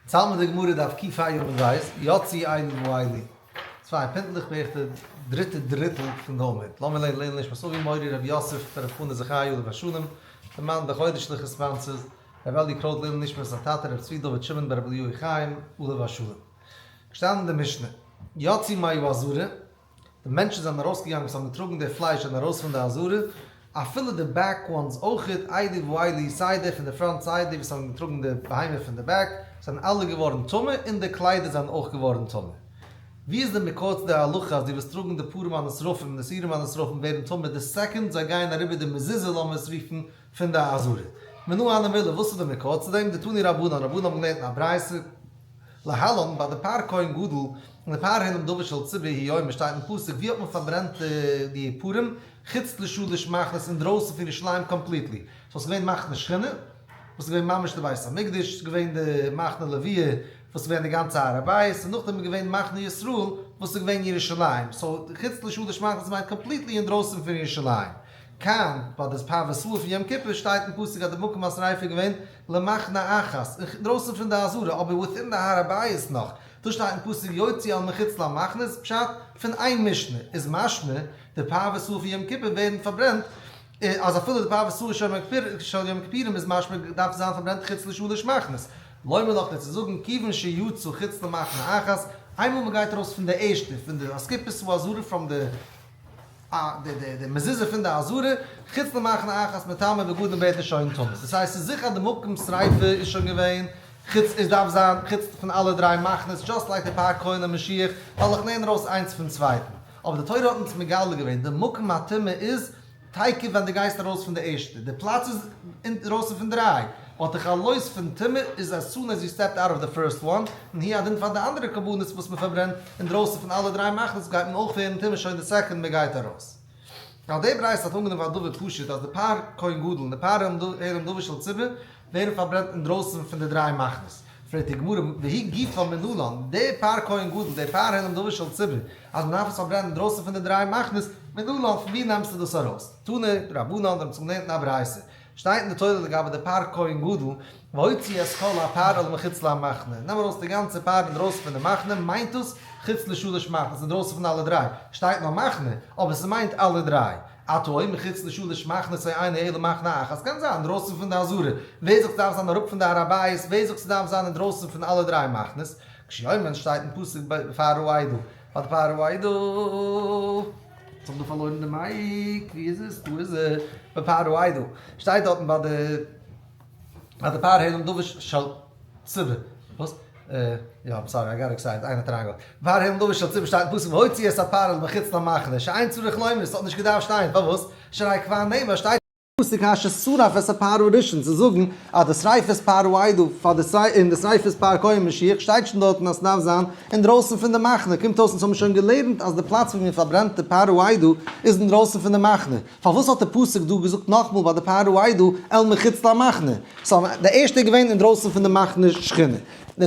צאלט מיט די גמרא דף ק"ה עמוד ב', יצאו אלו ואלו, צוויי פינטלעך בערך די דריטע דריטל פון די עמוד, לאמיר לערנען לעילוי נשמת אבי מורי רבי יוסף ברב חנא זכאי עליו השלום, די מאן די חודש'ליכע sponsors, רבי אלי' קרויט לעילוי נשמת זיין טאטע רבי צבי דוד שמעון ברב אליהו חיים עליו השלום. געשטאנען אין די משנה, יצאו מהעזרה, די מענטשן זענען ארויסגעגאנגען וואס האבן געטראגן די פלייש זענען ארויס פון די עזרה, אפילו די back ones אויכעט, אלו ואלו, סיי די פון די front סיי די וואס האבן געטראגן די בהמה פון די back, זענען אלע געווארן טמא און די קליידער זענען אויך געווארן טמא. ווי איז די מקור צו די הלכה אז די וואס טראגן די פרים הנשרפים און די שעירים הנשרפים ווערן טמא די second זיי גייען אריבער די מזוזה לאמיר עס רופן פון די עזרה? מנא הני מילי וואס איז די מקור צו דעם? דתנו רבנן, רבנן האבן געלערנט אין א ברייתא, להלן, ביי די פר כהן גדול און די פר העלם דבר של ציבור הוא אומר שטייט אין פסוק ווי האט מען פארברענט די פרים חוץ לשלש מחנות אינדרויסן פון ירושלים completely so ס'איז געווען מחנה שכינה וואס איז געווען ממש די בית המקדש ס'איז געווען די מחנה לוויה וואס איז געווען די גאנצע הר הבית און נאכדעם איז געווען מחנה ישראל וואס איז געווען ירושלים so חוץ לשלש מחנות מיינט completely אינדרויסן פון ירושלים. כאן, ביי די פר ושעיר פון יום כיפור שטייט אין פסוק אז די מקום השריפה איז געווען למחנה אחת, אינדרויסן פון די עזרה, אבער within די הר הבית נאך, דא שטייט אין פסוק יצאו אל מחוץ למחנה איז פשט פון איין משנה, איז משמע די פר ושעיר פון יום כיפור ווערן פארברענט, אז אפילו די פר ושעיר של יום כיפורים איז משמע דארף זיין פארברענט חוץ לשלש מחנות. לומר לך דיר צו זאגן כיוון שיצאו חוץ למחנה אחת, איינמאל מ'גייט ארויס פון די ערשטע, פון די אסקופת העזרה from די. די מזוזה פון די עזרה, חוץ למחנה אחת מטמא בגדים ווערט ער שוין טמא. דאס הייסט ס'איז זיכער אז די מקום שריפה איז שוין געווען חוץ עס דארף זיין חוץ פון אלע דריי מחנות just like די פר כהן המשיח ווייל איך לערן ארויס איינס פון צווייטן. אבער די תורה האט אונז מגלה געווען די מקום הטומאה איז תיכף ווען דו גייסט ארויס פון די ערשטע, די פלאץ איז אינדרויסן פון דריי, באט די חלות פון טומאה איז as soon as you stepped out of the first one, און הוא הדין פאר די אנדערע קרבנות וואס מען פארברענט אינדרויסן פון אלע דריי מחנות גייט מען אויך ווערן טמא שוין די second מען גייט ארויס. ווייל די ברייתא האט אנגענומען פאר א דבר פשוט אז די פר כהן גדול און די פר העלם דבר של ציבור ווערן פארברענט אינדרויסן פון די דריי מחנות. פרעגט די גמרא, והיא גופא מנלן, די פר כהן גדול, די פר העלם דבר של ציבור, אז מען דארף עס פארברענען אינדרויסן פון די דריי מחנות, מנלן, פון ווי נעמסטו דאס ארויס? תנו רבנן, האבן זיך געלערנט אין א ברייתא, שטייט אין די תורה לגבי די פר כהן גדול, והוציא את כל הפר אל מחוץ למחנה, נעם ארויס די גאנצע פר אינדרויסן פון די מחנה, מיינט דאס חוץ לשלש מחנות, אינדרויסן פון אלע דריי, שטייט נאר מחנה, אבער ס'מיינט אלע דריי. אתה אומר חוץ לשלש מחנות אינו אלא מחנה אחת, קען זיין אינדרויסן פון די עזרה, ווער זאגט ס'דארף זיין אראפ פון די הר הבית, ווער זאגט ס'דארף זיין אינדרויסן פון אלע דריי מחנות, כשהוא אומר שטייט אין פסוק בפר העדה, ביי די פר העדה, יעצט האב איך דא פארלוירן די mic, ווי איז עס? דא איז ער, בפר העדה, שטייט דארטן ביי די ביי די פר העלם דבר של ציבור, וואס? יא I'm sorry I got excited, איינער האט אריינגעלאזט, פר העלם דבר של ציבור שטייט אין פסוק והוציא את הפר אל מחוץ למחנה, שאין צריך לומר, עס האט נישט געדארפט שטיין, פארוואס? שהרי כבר נאמר, שטייט אין פסוק כאשר שרף את הפר הראשון, צו זאגן אז די שריפת פר העדה פאר די שריפה און די שריפת פר כהן משיח שטייט שוין דארטן אז ס'דארף זיין אינדרויסן פון די מחנה, קומט אויס אונז האבן שוין געלערנט אז די פלאץ ווי מ'פארברענט די פר העדה איז אינדרויסן פון די מחנה, פארוואס האט די פסוק דא געזאגט נאכמאל ביי די פר העדה אל מחוץ למחנה? so די ערשטע איז געווען אינדרויסן פון די מחנה שכינה,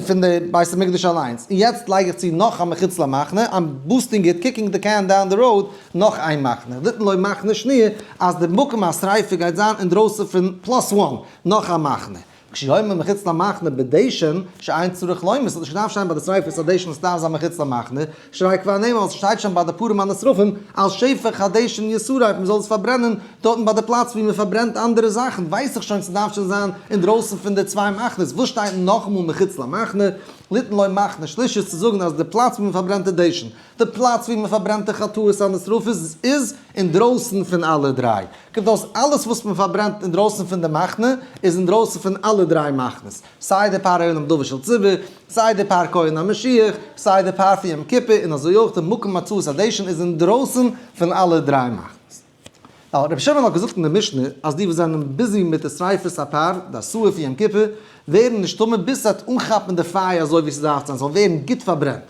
פון די בית המקדש אליינס, און יעצט לייג איך צו נאך א מחוץ למחנה, I'm boosting it, kicking the can down the road, נאך איין מחנה, ליתן לו מחנה שניה, אז די מקום השריפה גייט זיין אינדרויסן פון plus one, נאך א מחנה. כשהוא אומר מחוץ למחנה בדשן, שאין צריך לומר, ס'האט נישט געדארפט שטיין ביי די שריפת הדשן עס דארף זיין מחוץ למחנה, שהרי כבר נאמר ווייל ס'שטייט שוין ביי די פרים הנשרפים, על שפך הדשן ישרף, מ'זאל עס פארברענען דארטן ביי די פלאץ ווי מ'פארברענט אנדערע זאכן, ווייס איך שוין ס'דארף שוין זיין אינדרויסן פון די צוויי מחנות, וואס שטייט נאכאמאל מחוץ למחנה, ליתן לו מחנה שלישית צו זאגן אז די פלאץ ווי מ'פארברענט די דשן. די פלאץ ווי מען פארברענט די חטאות הנשרפות איז אינדרויסן פון אלע דריי. קומט אויס אלעס וואס מען פארברענט אינדרויסן פון די מחנה איז אינדרויסן פון אלע דריי מחנות, סיי די פר העלם דבר של ציבור, סיי די פר כהן המשיח, סיי די פר פון יום כיפור, און אזוי אויך די מקום הוצאת הדשן איז אינדרויסן פון אלע דריי מחנות. ווייל רבי שמעון האט געזאגט אין די משנה אז די וואס זענען busy מיט די שריפת הפר, די שעיר פון יום כיפור, ווערן נישט טמא ביז ס'וועט אנכאפן די פייער אזוי ווי ס'דארף זיין, ס'זאל ווערן גוט פארברענט.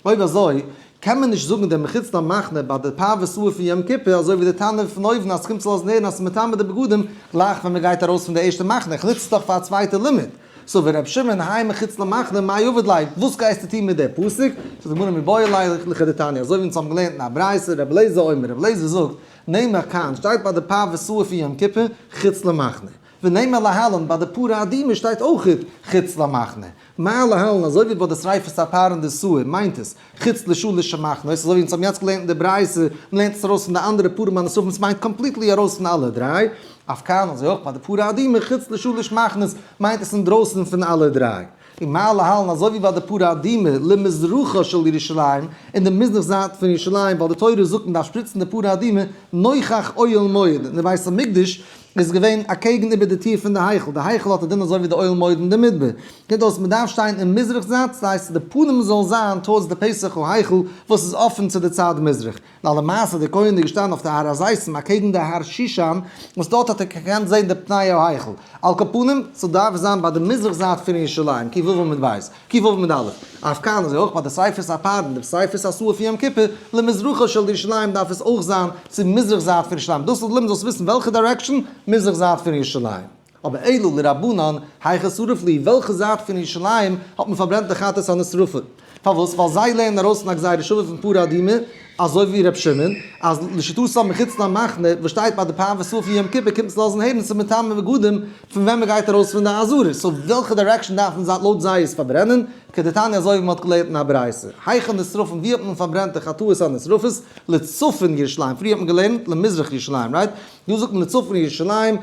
אויב אזוי, קען מען נישט זאגן דעם מחוץ למחנה ביי די פר ושעיר פון יום כיפור אזוי ווי די תנא פון אויבן אז ס'קומט צו לאזן הערן אז ס'איז מטמא די בגדים גלייך ווען מ'גייט ארויס פון די ערשטע מחנה, איך נוץ עס דאך פאר א צווייטע לימוד. סבר ר' שמעון האי מחוץ למחנה מאי עביד ליה, וואס גייסטו טון מיט די פסוק? זאגט די גמרא מיבעי ליה לכדתניא, אזוי ווי אונז האבן געלערנט אין א ברייתא, ר' אליעזר אומר, ר' אליעזר זאגט, נאמר כאן, שטייט ביי די פר ושעיר פון יום כיפור, חוץ למחנה. ונימא להלן, ביי די פרה אדומה שטייט אויכעט חוץ למחנה. מה להלן, אזוי ווי ביי די שריפת הפר און די שעיר מיינט עס חוץ לשלש מחנות, אזוי ווי אונז האבן יעצט געלערנט אין די ברייתא, מ'לערנט עס ארויס פון די אנדערע פרים הנשרפים, ס'מיינט completely ארויס פון אלע דריי. אף כאן, אזוי אויך ביי די פרה אדומה, חוץ לשלש מחנות מיינט עס אינדרויסן פון אלע דריי. ומה להלן אזוי ווי ביי די פרה אדומה למזרחה של ירושלים, אין די מזרח זייט פון ירושלים, ווייל די תורה זאגט מען דארף שפריצן די פרה אדומה נוכח אוהל מועד, אין די בית המקדש איז געווען אקעגן איבער די טיר פון די היכל, די היכל האט א דין אזוי ווי די אוהל מועד אין די מדבר, קומט אויס מען דארף שטיין אין מזרח זייט, ס'הייסט די פנים זאל זיין towards די פתח ההיכל וואס איז אפען צו די צד מזרח. ווייל למעשה דער כהן איז געשטאנען אויף די הר הזיתים אקעגן די הר שושן, וואס דארט האט ער געקענט זען די פני ההיכל. על כל פנים, ס'דארף זיין ביי די מזרח זייט פון ירושלים, ק"ו עמוד ב', ק"ו עמוד א'. אף כאן, אזוי אויך ביי די שריפת הפר און די שריפת השעיר פון יום כיפור, למזרחה של ירושלים דארף עס אויך זיין צו מזרח זייט פון ירושלים. דאס איז לימוד זאלסט וויסן וועלכע direction, מזרח זייט פון ירושלים. אבער אלא לרבנן, היכא שריף להו, וועלכע זייט פון ירושלים האט מען פארברענט די חטאת הנשרפה? פארוואס? ווייל זיי לערנען ארויס פון א גזירה שווה פון פרה אדומה, אזוי ווי ר' שמעון, אז לשיטתם מחוץ למחנה, וואס שטייט ביי די פר ושעיר פון יום כיפור קומט עס לאזן הערן ס'איז מטמא בגדים פון ווען מ'גייט ארויס פון די עזרה, so וועלכע direction דארף מען לויט זיי עס פארברענען? כדתניא אזוי ווי מ'האט געלערנט אין א ברייתא, היכן נשרפין ווי האט מען פארברענט די חטאות הנשרפות? לצפון ירושלים, פריער האט מען געלערנט למזרח ירושלים, right? דא זאגט מען לצפון ירושלים,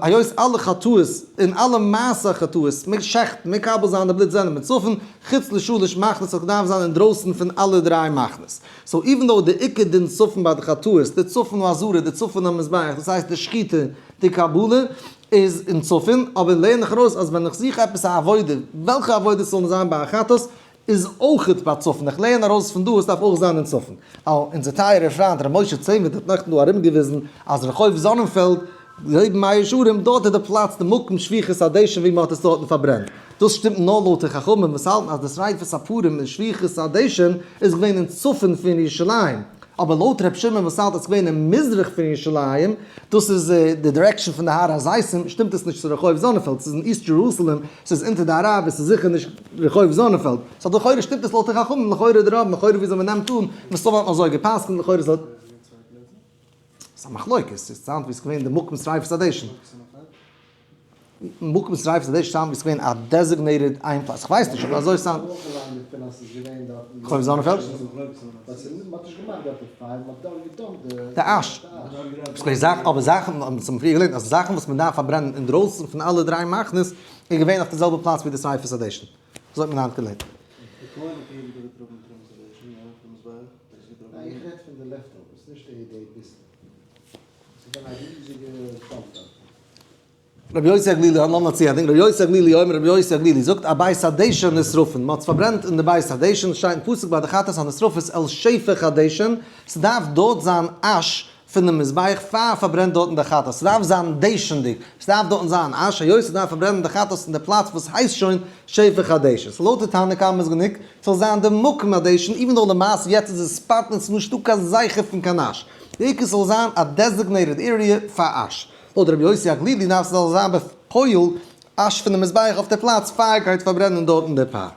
היות אלע חטאות און אלע מעשה חטאות, מיט שעכטן, מקבל זיין די בלוט זענען מצפון, חוץ לשלש מחנות האט געדארפט זיין אינדרויסן פון אלע דריי מחנות. so even though די עיקר דין צפון ביי די חטאות, די צפון העזרה, די צפון המזבח, דאס הייסט די שחיטה, די קבלה, איז אין צפון, אבער לערן איך ארויס אז ווען איך זוך עפעס א עבודה, וועלכע עבודה ס'זאל נאר זיין ביי א חטאת, איז אויכעט ביי צפון, איך לערן ארויס פון דא עס דארף אויך זיין אין צפון. אה, אונזער טייערער פריינט ר' משה צענווירט האט נעכטן דא ארומגעוויזן אז רחוב זאנענפעלד, לעבן מאה שערים, דארט איז די פלאץ די מקום שפיכת הדשן ווי מען האט עס דארטן פארברענט. דאס שטימט נאר לויט די חכמים וואס האלטן אז די שריפת הפרים און שפיכת הדשן איז געווען אין צפון פון ירושלים. אבער לויט ר' שמעון וואס האלט אז ס'געווען אין מזרח פון ירושלים, דאס איז די direction פון די הר הזיתים, שטימט עס נישט צו רחוב זאנענפעלד, ס'איז אין East Jerusalem, ס'איז אונטער די אראבער, ס'איז זיכער נישט רחוב זאנענפעלד. so לכאורה שטימט עס לויט די חכמים, לכאורה די רוב, לכאורה וויאזוי מ'נעמט אן, מסתמא האט מען אזוי גע'פסק'נט, לכאורה איז. ס'איז א מחלוקת, ס'איז sound ווי ס'איז געווען די מקום שריפת הדשן. מקום שריפת הדשן sound ווי ס'איז געווען א designated איין פלאץ, כ'ווייס נישט אבער אזוי sound. רחוב זאנענפעלד? די אש. אבער זאכן, אונז האבן פריער געלערנט אז זאכן וואס מ'דארף פארברענען אינדרויסן פון אלע דריי מחנות איז געווען אויף די זעלבע פלאץ ווי די שריפת הדשן. אזוי האט מען היינט געלערנט. רבי יוסי הגלילי, לאמיר צו ענדיגן, רבי יוסי הגלילי אומר, רבי יוסי הגלילי זאגט, אבית הדשן נשרפין, מ'האט עס פארברענט אין די בית הדשן, שטייט אין פסוק ביי די חטאת הנשרפות על שפך הדשן, ס'דארף דארט זיין אש פונעם מזבח פאר פארברענט דארטן די חטאת, ס'דארף זיין דשנ'דיג, ס'דארף דארטן זיין אש, היות ס'דארף פארברענען די חטאת אין די פלאץ וואס הייסט שוין שפך הדשן, so לויט די תנא קמא איז גענוג ס'זאל זיין די מקום הדשן, even though למעשה יעצט איז עס spot און ס'איז נישטא קיין זכר פון קיין אש, די עיקר ס'זאל זיין א designated area פאר אש. לויט רבי יוסי הגלילי דארף ס'זאל זיין בפועל אש פון די מזבח אויף די פלאץ פאר גייט פארברענען דארטן די פר.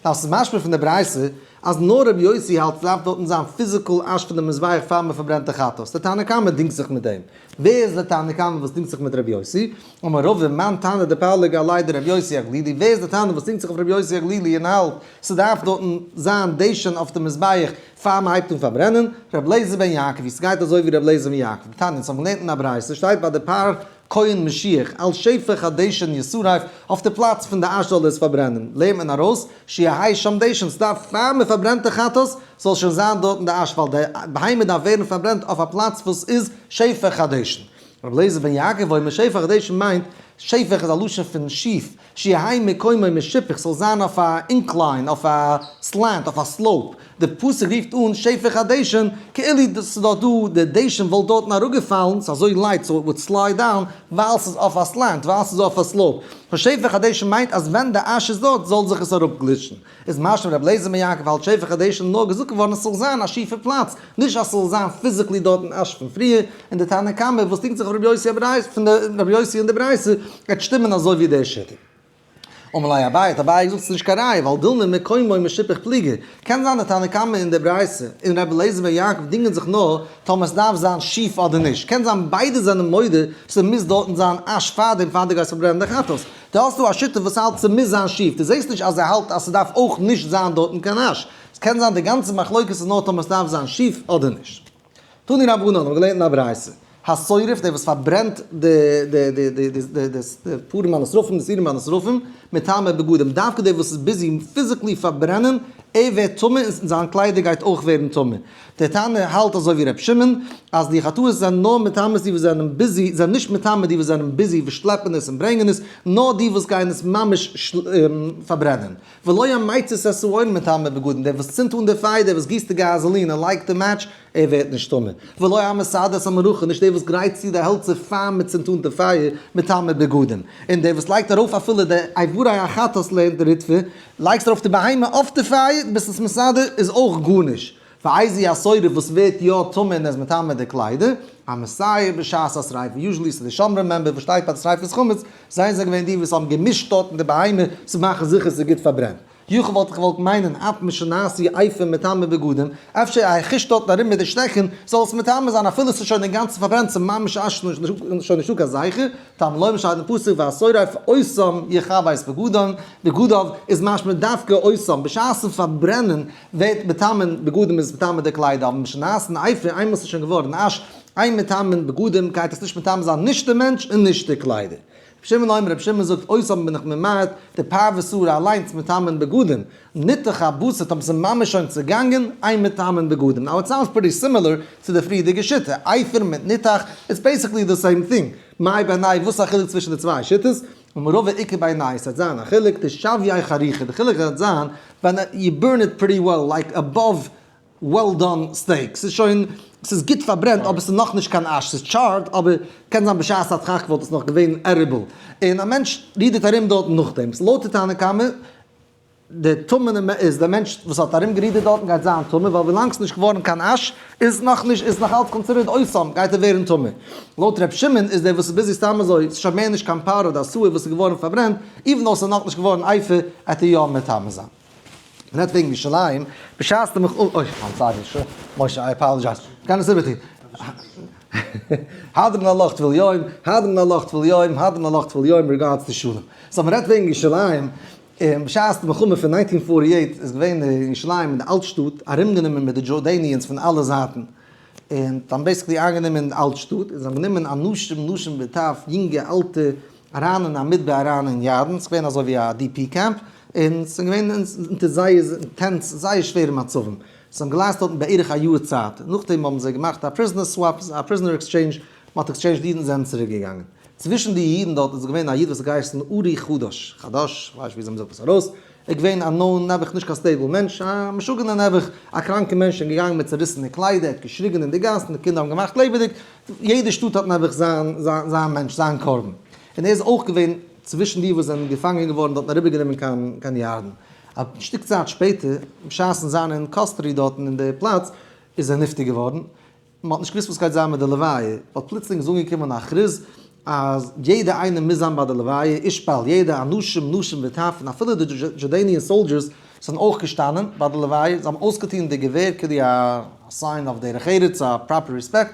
דאס איז משמע פון די ברייתא אז נאר רבי יוסי האלט ס'דארף דארטן זיין physical אש פון די מזבח פאר מ'פארברענט די חטאת. די תנא קמא דינגט זיך מיט דעם. ווער איז די תנא קמא וואס דינגט זיך מיט רבי יוסי? אמר רבא מאן תנא דפליג עליה דרבי יוסי הגלילי, ווער איז די תנא וואס דינגט זיך אויף רבי יוסי הגלילי און האלט ס'דארף דארטן זיין דשן אויף די מזבח פאר מ'הייבט אן פארברענען? רבי אליעזר בן יעקב, ווי ס'גייט אזוי ווי רבי אליעזר בן יעקב. דתניא, אונז האבן געלערנט אין א ברייתא, שטייט ביי די פר כהן משיח, על שפך הדשן ישרף, אויף די פלאץ פון די אש זאל עס פארברענען, לערנט מען ארויס, שיהא שם דשן, ס'דארף פאר מ'פארברענט די חטאת, זאל שוין זיין דארטן די אש, ווייל די בהמה דארף ווערן פארברענט אויף א פלאץ וואס איז שפך הדשן. רבי אליעזר בן יעקב אומר שפך הדשן מיינט, שפך איז א לשון פון שיף, שיהא מקומו משופך, ס'זאל זיין אויף א incline, אויף א slant, אויף א slope. די פסוק רופט אן שפך הדשן, כאילו דאס איז דארט דא, די דשן וואלט דארטן אראפגעפאלן, ס'איז אזוי לייט so it would slide down, ווייל ס'איז אויף א slant, ווייל ס'איז אויף א slope. so שפך הדשן מיינט אז ווען די אש איז דארט זאל זיך עס אראפגליטשן. איז משמע רבי אליעזר בן יעקב האלט שפך הדשן נאר געזאגט געווארן עס זאל זיין א שיפע פלאץ, נישט אז ס'זאל זיין physically דארטן אש פון פריער, און די תנא קמא וואס דינגט זיך אויף רבי יוסי הברייתא פון די רבי יוסי אין די ברייתא וועט שטימען אזוי ווי דער שיטה. אמר ליה אביי, האט אביי געזאגט ס'איז נישט קיין ראיה, ווייל דילמא מקומו משפך פליגי. קען זיין די תנא קמא אין די ברייתא און רבי אליעזר בן יעקב דינגען זיך נאר טאמער ס'דארף זיין שיף אדער נישט. קען זיין ביידע זענען מודה ס'מוז דארטן זיין אש פארדעם פאר דו גייסט פארברענען די חטאת. דו האסט דא א שיטה וואס האלט ס'מוז זיין שיף, דו זעסט נישט אז ער האלט אז ס'דארף אויך נישט זיין דארטן קיין אש. ס'קען זיין די גאנצע מחלוקת איז נאר טאמער ס'דארף זיין שיף אדער נישט. תנו רבנן האבן געלערנט אין א ברייתא, השורף, דער וואס פארברענט די די די די די די פרים הנשרפים, די שעירים הנשרפים, מטמא בגדים, דווקא דער וואס איז busy physically פארברענען, ער ווערט טמא און זיין קליידער גייט אויך ווערן טמא. דער תנא האלט אזוי ווי ר' שמעון, אז די חטאות זענען נאר מטמא די וואס זענען busy, זענען נישט מטמא די וואס זענען busy וואס שלעפן עס און ברענגען עס, נאר די וואס גייען עס ממש פארברענען. ולא המצית את האור מטמא בגדים, דער וואס צינדט אן די פייער, דער וואס גיסט די gasoline און לייגט די match, ער ווערט נישט טמא. ולא המסדר את המערכה, נישט דער וואס גרייט צו די העלצער פאר מען צינדט אן די פייער, מטמא בגדים. און דער וואס לייגט ארויף אפילו די איברי החטאת לערנט די ריטב"א, לייגסט ארויף די בהמה אויף די פייער, ביסט עס מסדר, איז אויך גארנישט. ואיזהו השורף וואס ווערט יא טמא און איז מטמא די קליידער, המסייע בשעת השריפה, usually ס'איז די שומרים member וואס שטייט ביי די שריפת חמץ, זיי זענען געווען די וואס האבן געמישט דארטן די בהמה צו מאכן זיכער ס'איז גוט פארברענט. יכול וואלט איך געוואלט מיינען אף משנעשו אפר מטמא בגדים, אפשר א חיש דארטן ארום מיט די שטעקן זאל עס מטמא זיין אפילו ס'איז שוין אינגאנצן פארברענט ס'איז ממש אש שוין נישטא קיין זכר, תלמוד לומר שטייט אין פסוק והשורף אותם יכבס בגדיו, בגדיו איז משמע דווקא אותם בשעת'ן פארברענען ווערט מטמא בגדים איז מטמא די קליידער אבער משנעשין אפר איינמאל ס'איז שוין געווארן אש אין מטמאין בגדים גייט עס נישט מטמא זיין נישט די מענטש און נישט די קליידער. רבי שמעון אומר רבי שמעון זאגט אותם בין איך ממעט די פארווע שערה אליינס מטמאין בגדים ניתך הבשר טאמער ס'איז ממש שוין צעגאנגען אין מטמאין בגדים now it sounds pretty similar צו די פריערדיגע שיטה אפר מיט ניתך it's basically the same thing מאי בינייהו וואס איז א חילוק צווישן די צוויי שיטות? אמר רבא איכא בינייהו ס'וועט זיין א חילוק דשוייה חריכא די חילוק וועט זיין ווען you burn it pretty well like above well done steak ס'איז שוין ס'איז גוט פארברענט אבער ס'איז נאכנישט קיין אש ס'איז charred אבער קען זיין בשעת הדחק וואלט עס נאך געווען edible און א מענטש רידערט ארום דארטן נאכדעם ס'איז לויט די תנא קמא די טמא'נע איז דער מענטש וואס האט ארום גערודערט דארטן גייט זיין טמא, ווייל ווילאנג ס'איז נישט געווארן קיין אש איז נאך נישט איז נאך אלץ considered אותם גייט ער ווערן טמא. לויט ר' שמעון איז דער וואס איז busy סתם אזוי, ס'איז שוין מער נישט קיין פאר אדער שעיר וואס איז געווארן פארברענט, even though ס'איז נאכנישט געווארן אפר, עט ער יא מטמא זיין. מ'רעדט וועגן ירושלים, בשעת די מלחמה, אוי, I'm sorry, משה, I apologize, כ'קען עס איבערטון. הדרן עלך טבול יום, הדרן עלך טבול יום, הדרן עלך טבול יום, regards to שלום. so מ'רעדט וועגן ירושלים, און בשעת די מלחמה פון nineteen forty eight איז געווען אין ירושלים אין די אלט שטאט ארומגענומען מיט די Jordanians פון אלע זייטן, און זיי האבן basically איינגענומען די אלט שטאט, און זיי האבן גענומען אנשים נשים וטף, יונגע אלטע, אריין אין א מדבר אריין אין ירדן, ס'איז געווען אזוי ווי א DP camp, און ס'איז געווען אונטער זייער intense זייער שווערע מצבים, זיי האבן גע last דארטן בערך א יאר צייט, נאכדעם האבן זיי געמאכט א prisoner swap, א prisoner exchange, מען האט exchanged אידן זענען צוריק געגאנגען. צווישן די אידן דארט איז געווען א איד וואס האט געהייסן אורי חדש, חדש, כ'ווייס נישט וויאזוי מ'זאגט עס ארויס, ער איז געווען א known נעבעך נישט קיין stable מענטש, א משוגענער נעבעך, א קראנקע מענטש, און געגאנגען מיט צעריסענע קליידער, ער האט געשריגען אין די גאסן, די קינדער האבן געמאכט לעבעדיג, יעדע שטאט האט נעבעך זיין זיין מענטש, זיין קרבן. און ער איז אויך געווען צווישן די וואס זענען געפאנגען געווארן דארט און אריבערגענומען קיין קיין ירדן. א שטיק צייט שפעטער, בשעת'ן זיין אין custody דארטן אין די פלאץ, איז ער נפטר געווארן, מען האט נישט געוואוסט וואס גייט זיין מיט די לוויה, ווייל פלוצלינג איז אנגעקומען א כרוז אז יעדער איינער מוז זיין ביי די לוויה, איש בל ידע, אנשים נשים וטף, און אפילו די Jordanian soldiers זענען אויך געשטאנען ביי די לוויה, זיי האבן אויסגעטון די געווער כדי א sign of דרך ארץ, א proper respect,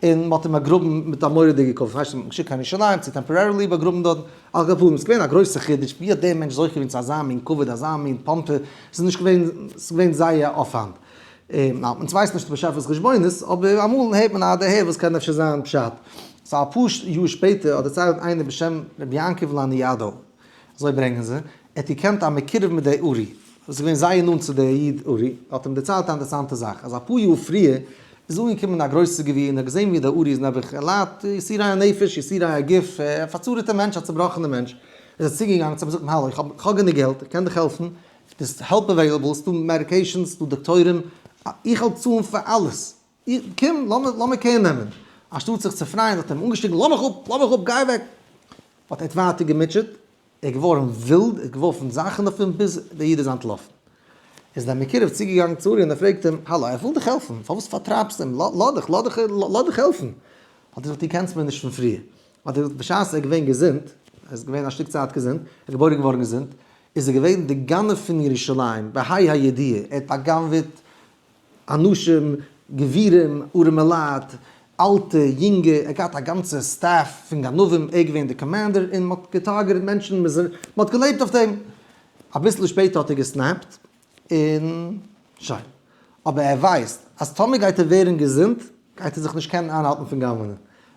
און מען האט אים באגראבן מיט א מורא'דיגע כבוד, כ'ווייס נישט צו מען האט אים געשיקט קיין ירושלים צו temporarily באגראבן דארט, על כל פנים, ס'איז געווען א גרויסע חידוש, ווי האט דער מענטש זוכה געווען צו אזא מין כבוד, אזא מין פאמפע, ס'איז נישט געווען, ס'איז געווען זייער אויפהאנד. אונז ווייסן נישט די באשעפער'ס חשבונות, אבער אמאל הערט מען א דערהער וואס קען אפשר זיין פשט. so אפאר יאר שפעטער האט דערציילט איינער בשם רבי יעקב לניאדו, אזוי ברענגען זיי, ער האט געקענט א מקורב מיט דער אורי, וואס איז געווען זייער נאנט צו דער איד אורי, האט אים דערציילט א אינטערעסאנטע זאך, אז אפאר יאר פריער איז אנגעקומען א גרויסע גביר און ער האט געזען ווי דער אורי איז נעבעך ער ליידט יסורי הנפש, יסורי הגוף, א פארצרה'טער מענטש, א צובראכענער מענטש, איז ער צוגעגאנגען צו אים און זאגט אים, האלא, איך האב גענוג געלט, איך קען דיך העלפן, ס'איז help available, ס'דא medications, ס'דא דאקטוירים, איך וועל צאלן פאר אלעס, קום לאמיר care נעמען. אנשטאט זיך צו פרייען האט ער אים אנגעשריגן לאז מיך אפ, לאז מיך אפ, גיי אוועק! האט ער ווייטער געמוטשעט, ער איז געווארן ווילד, ער האט געווארפן זאכן אויף אים ביז דער איד איז אנטלאפן. איז דער מקורב צוגעגאנגען צו אורי און ער פרעגט אים, האלא, ער וויל דיך העלפן, פארוואס פארטרייבסטו אים, לאז דיך, לאז דיך, לאז דיך העלפן! האט ער געזאגט, דו קענסט מיר נישט פון פריער. האט ער געזאגט, בשעת ער איז געווען געזונט, ער איז געווען א שטיק צייט געזונט, ער איז געבוירן געווארן געזונט, איז ער געווען די גנב פון ירושלים, בהאי הידיעה, ער האט בא'גנב'עט אנשים, גבירים, ארעמע לייט, אלטע, יונגע, ער האט געהאט א גאנצע staff פון גנבים, ער איז געווען די commander, און מען האט געטארגעטעט מענטשן, מען האט געלעבט אויף דעם. אביסל שפעטער האט ער געסנעפט, און שוין. אבער ער ווייסט אז טאמער גייט ער ווערן געזונט, גייט ער זיך נישט קענען איינהאלטן פון גנב'נען.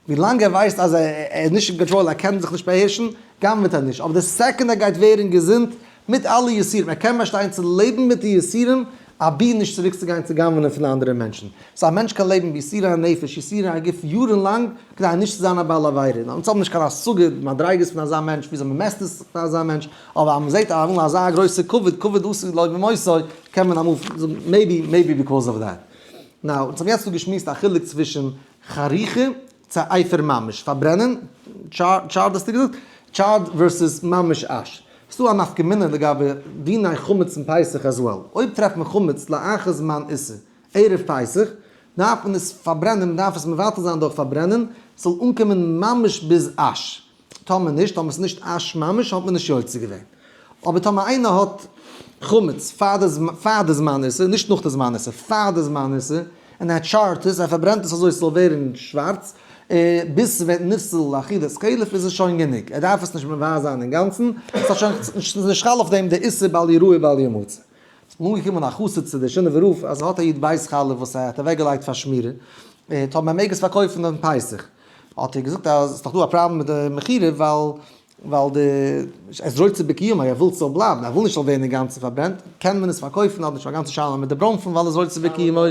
ווילאנג ער ווייסט אז ער איז נישט אין קאנטראל, ער קען זיך נישט באהערשן, גנב'עט ער נישט. אבער די second ער גייט ווערן געזונט, מיט אלע יסורים, ער קען באשטיין צו לעבן מיט די יסורים, אבי נישט צוריק צו גיין צו גנב'נען פון אנדערע מענטשן. so א מענטש קען לעבן ביסורי הנפש, יסורי הגוף יארן לאנג, כדי נישט צו זיין א בעל עבירה. אונז האבן נישט קיין השגה מדריגות פון אזא מענטש, וויאזוי מ'מעסט עס פאר אזא מענטש, אבער אז מ'זעט אמאל אזא גרויסע כבוד, כבוד עשוי לו במותו, קען מען אמאל זאגן maybe, maybe because of that. Now, אונז האבן יעצט דא געשמועסט א חילוק צווישן חריכה צו אפר ממש, פארברענען, charred האסטו געזאגט? Charred versus ממש אש. ס'דא א נפקא מינה לגבי דיני חמץ אין פסח as well. אויב טרעפט מען חמץ לאחר זמן איסור, ערב פסח, דארף מען עס פארברענען, מען דארף עס מבטל זיין דורך פארברענען, ס'זאל אנקומען ממש ביז אש. טאמער נישט, טאמער ס'איז נישט אש ממש, האט מען נישט יוצא געווען. אבער טאמער איינער האט חמץ פאר די זמן איסור, נישט נאך די זמן איסור, פאר די זמן איסור, און ער טשארט עס, ער פארברענט עס אזוי ס'זאל ווערן שווארץ, ביז ס'ווערט נפסל לאכילת כלב איז עס שוין גענוג, ער דארף עס נישט מבער זיין אינגאנצן, ס'האט שוין, ס'איז נישט חל אויף דעם די איסור בל יראה בל ימצא. ס'איז אנגעקומען א חסיד צו די שינאווער רב אז ער האט א יוד בית חלה וואס ער האט אוועקגעלייגט פאר שמירה, טאמער מען מעג עס פארקויפן אום פסח, האט ער געזאגט אז ס'איז דאך דא א פראבלעם מיט די מכירה ווייל ווייל די ער איז רוצה בקיומו ער וויל ס'זאל בלייבן ער וויל נישט ס'זאל ווערן אינגאנצן פארברענט, קען מען עס פארקויפן האט נישט א גאנצע שאלה מיט די ברוינפן ווייל ער איז רוצה בקיומו,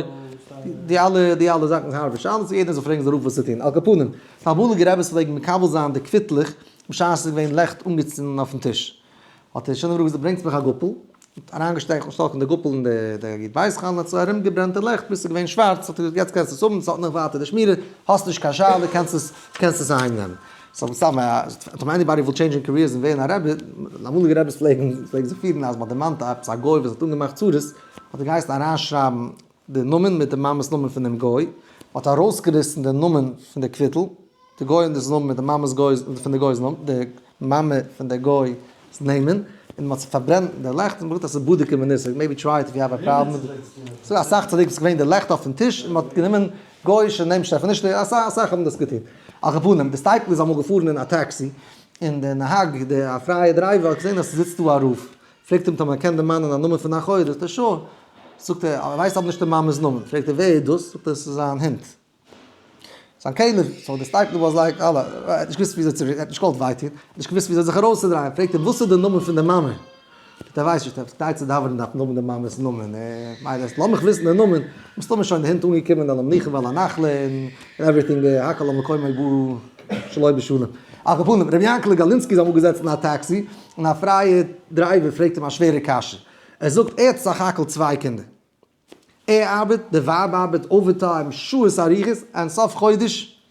די אלע די אלע זאכן איז הארבע שאלות יעדער זאל פרעגן זיין רב וואס צו טון, על כל פנים די אמאליגע רעבעס פלעגן מקבל זיין די קוויטלעך בשעת ס'איז געווען לעכט אנגעצינדן אויפן טיש. האט ער שוין אמאל געזאגט ברענגטס מיך א גאפל, האט אריינגעשטאכן די גאפל אין די יוד בית חלה, האט זיך ארומגעברענט די לעכט ביז ס'איז געווען שווארץ, האט ער געזאגט יעצט קענסטו עס האבן, ס'האט נאך ווייטער די שמירה, האסט נישט קיין שאלה, קענסט עס קענסט עס אהיים נעמען. So סתם א, טאמער anybody וויל טשעינדזשען careers און ווערן א רבי, אמאליגע רביס פלעגן פלעגן זיך פירן אז מ'האט דערמאנט עפעס א גוי וואס האט אנגעמאכט צרות, האט ער געהייסן אריינשרייבן די נאמען מיט די מאמע'ס נאמען פון דעם גוי, מ'האט ארויסגעריסן די נאמען פון די קוויטל, די גוי'נס נאמען מיט די מאמע'ס גוי פון די גוי'ס נאמען, די מאמע פון די גוי'ס נעמען, און מ'האט זיך פארברענט די לעכט, און מ'האט געזאגט אז ס'איז בדוק ומנוסה, maybe try it if you have a problem, ס'דא אסאך צדיקים ס'איז געווען די לעכט אויפן טיש און מ'האט גענומען גוי'אישע נעם שטעפן נישט אסאך אסאך האבן דאס געטון. על כל פנים, די סטייפלער איז אמאל געפארן אין א טעקסי, און די נהג, די א פרייע driver האט געזען אז ס'זיצט דא א רב, פרעגט אים טאמער ער קען דערמאנען א נאמען פון א חולה, זאגט ער sure, זאגט ער ער ווייסט אבער נישט די מאמע'ס נאמען, פרעגט ער ווער איז דאס, זאגט ער ס'איז זיין הונט, זיין כלב, so די סטייפלער was like אלע, ער האט נישט געוואוסט וויאזוי צו, ער האט נישט געוואלט וויי טון, ער האט נישט געוואוסט וויאזוי זיך ארויסצודרייען, פרעגט ער וואס איז די נאמען פון די מאמע, זאגט ער ווייסט נישט, כדי צו דאווענען דארף מען האבן די מאמע'ס נאמען, מילא לאמיך וויסן די נאמען, מסתמא שוין די הונט אנגעקומען אל המנוחה ואל הנחלה און everything הכל על מקומו בא שלא בשלום. על כל פנים, רבי יענקעלע גאלינסקי איז אמאל געזעצן אין א טעקסי, און א פרייע driver פרעגט אים א שווערע קשיא, ער זאגט ער האט סך הכל צוויי קינדער, ער ארבעט, די ווייב ארבעט overtime שעות ארוכות, און סוף חודש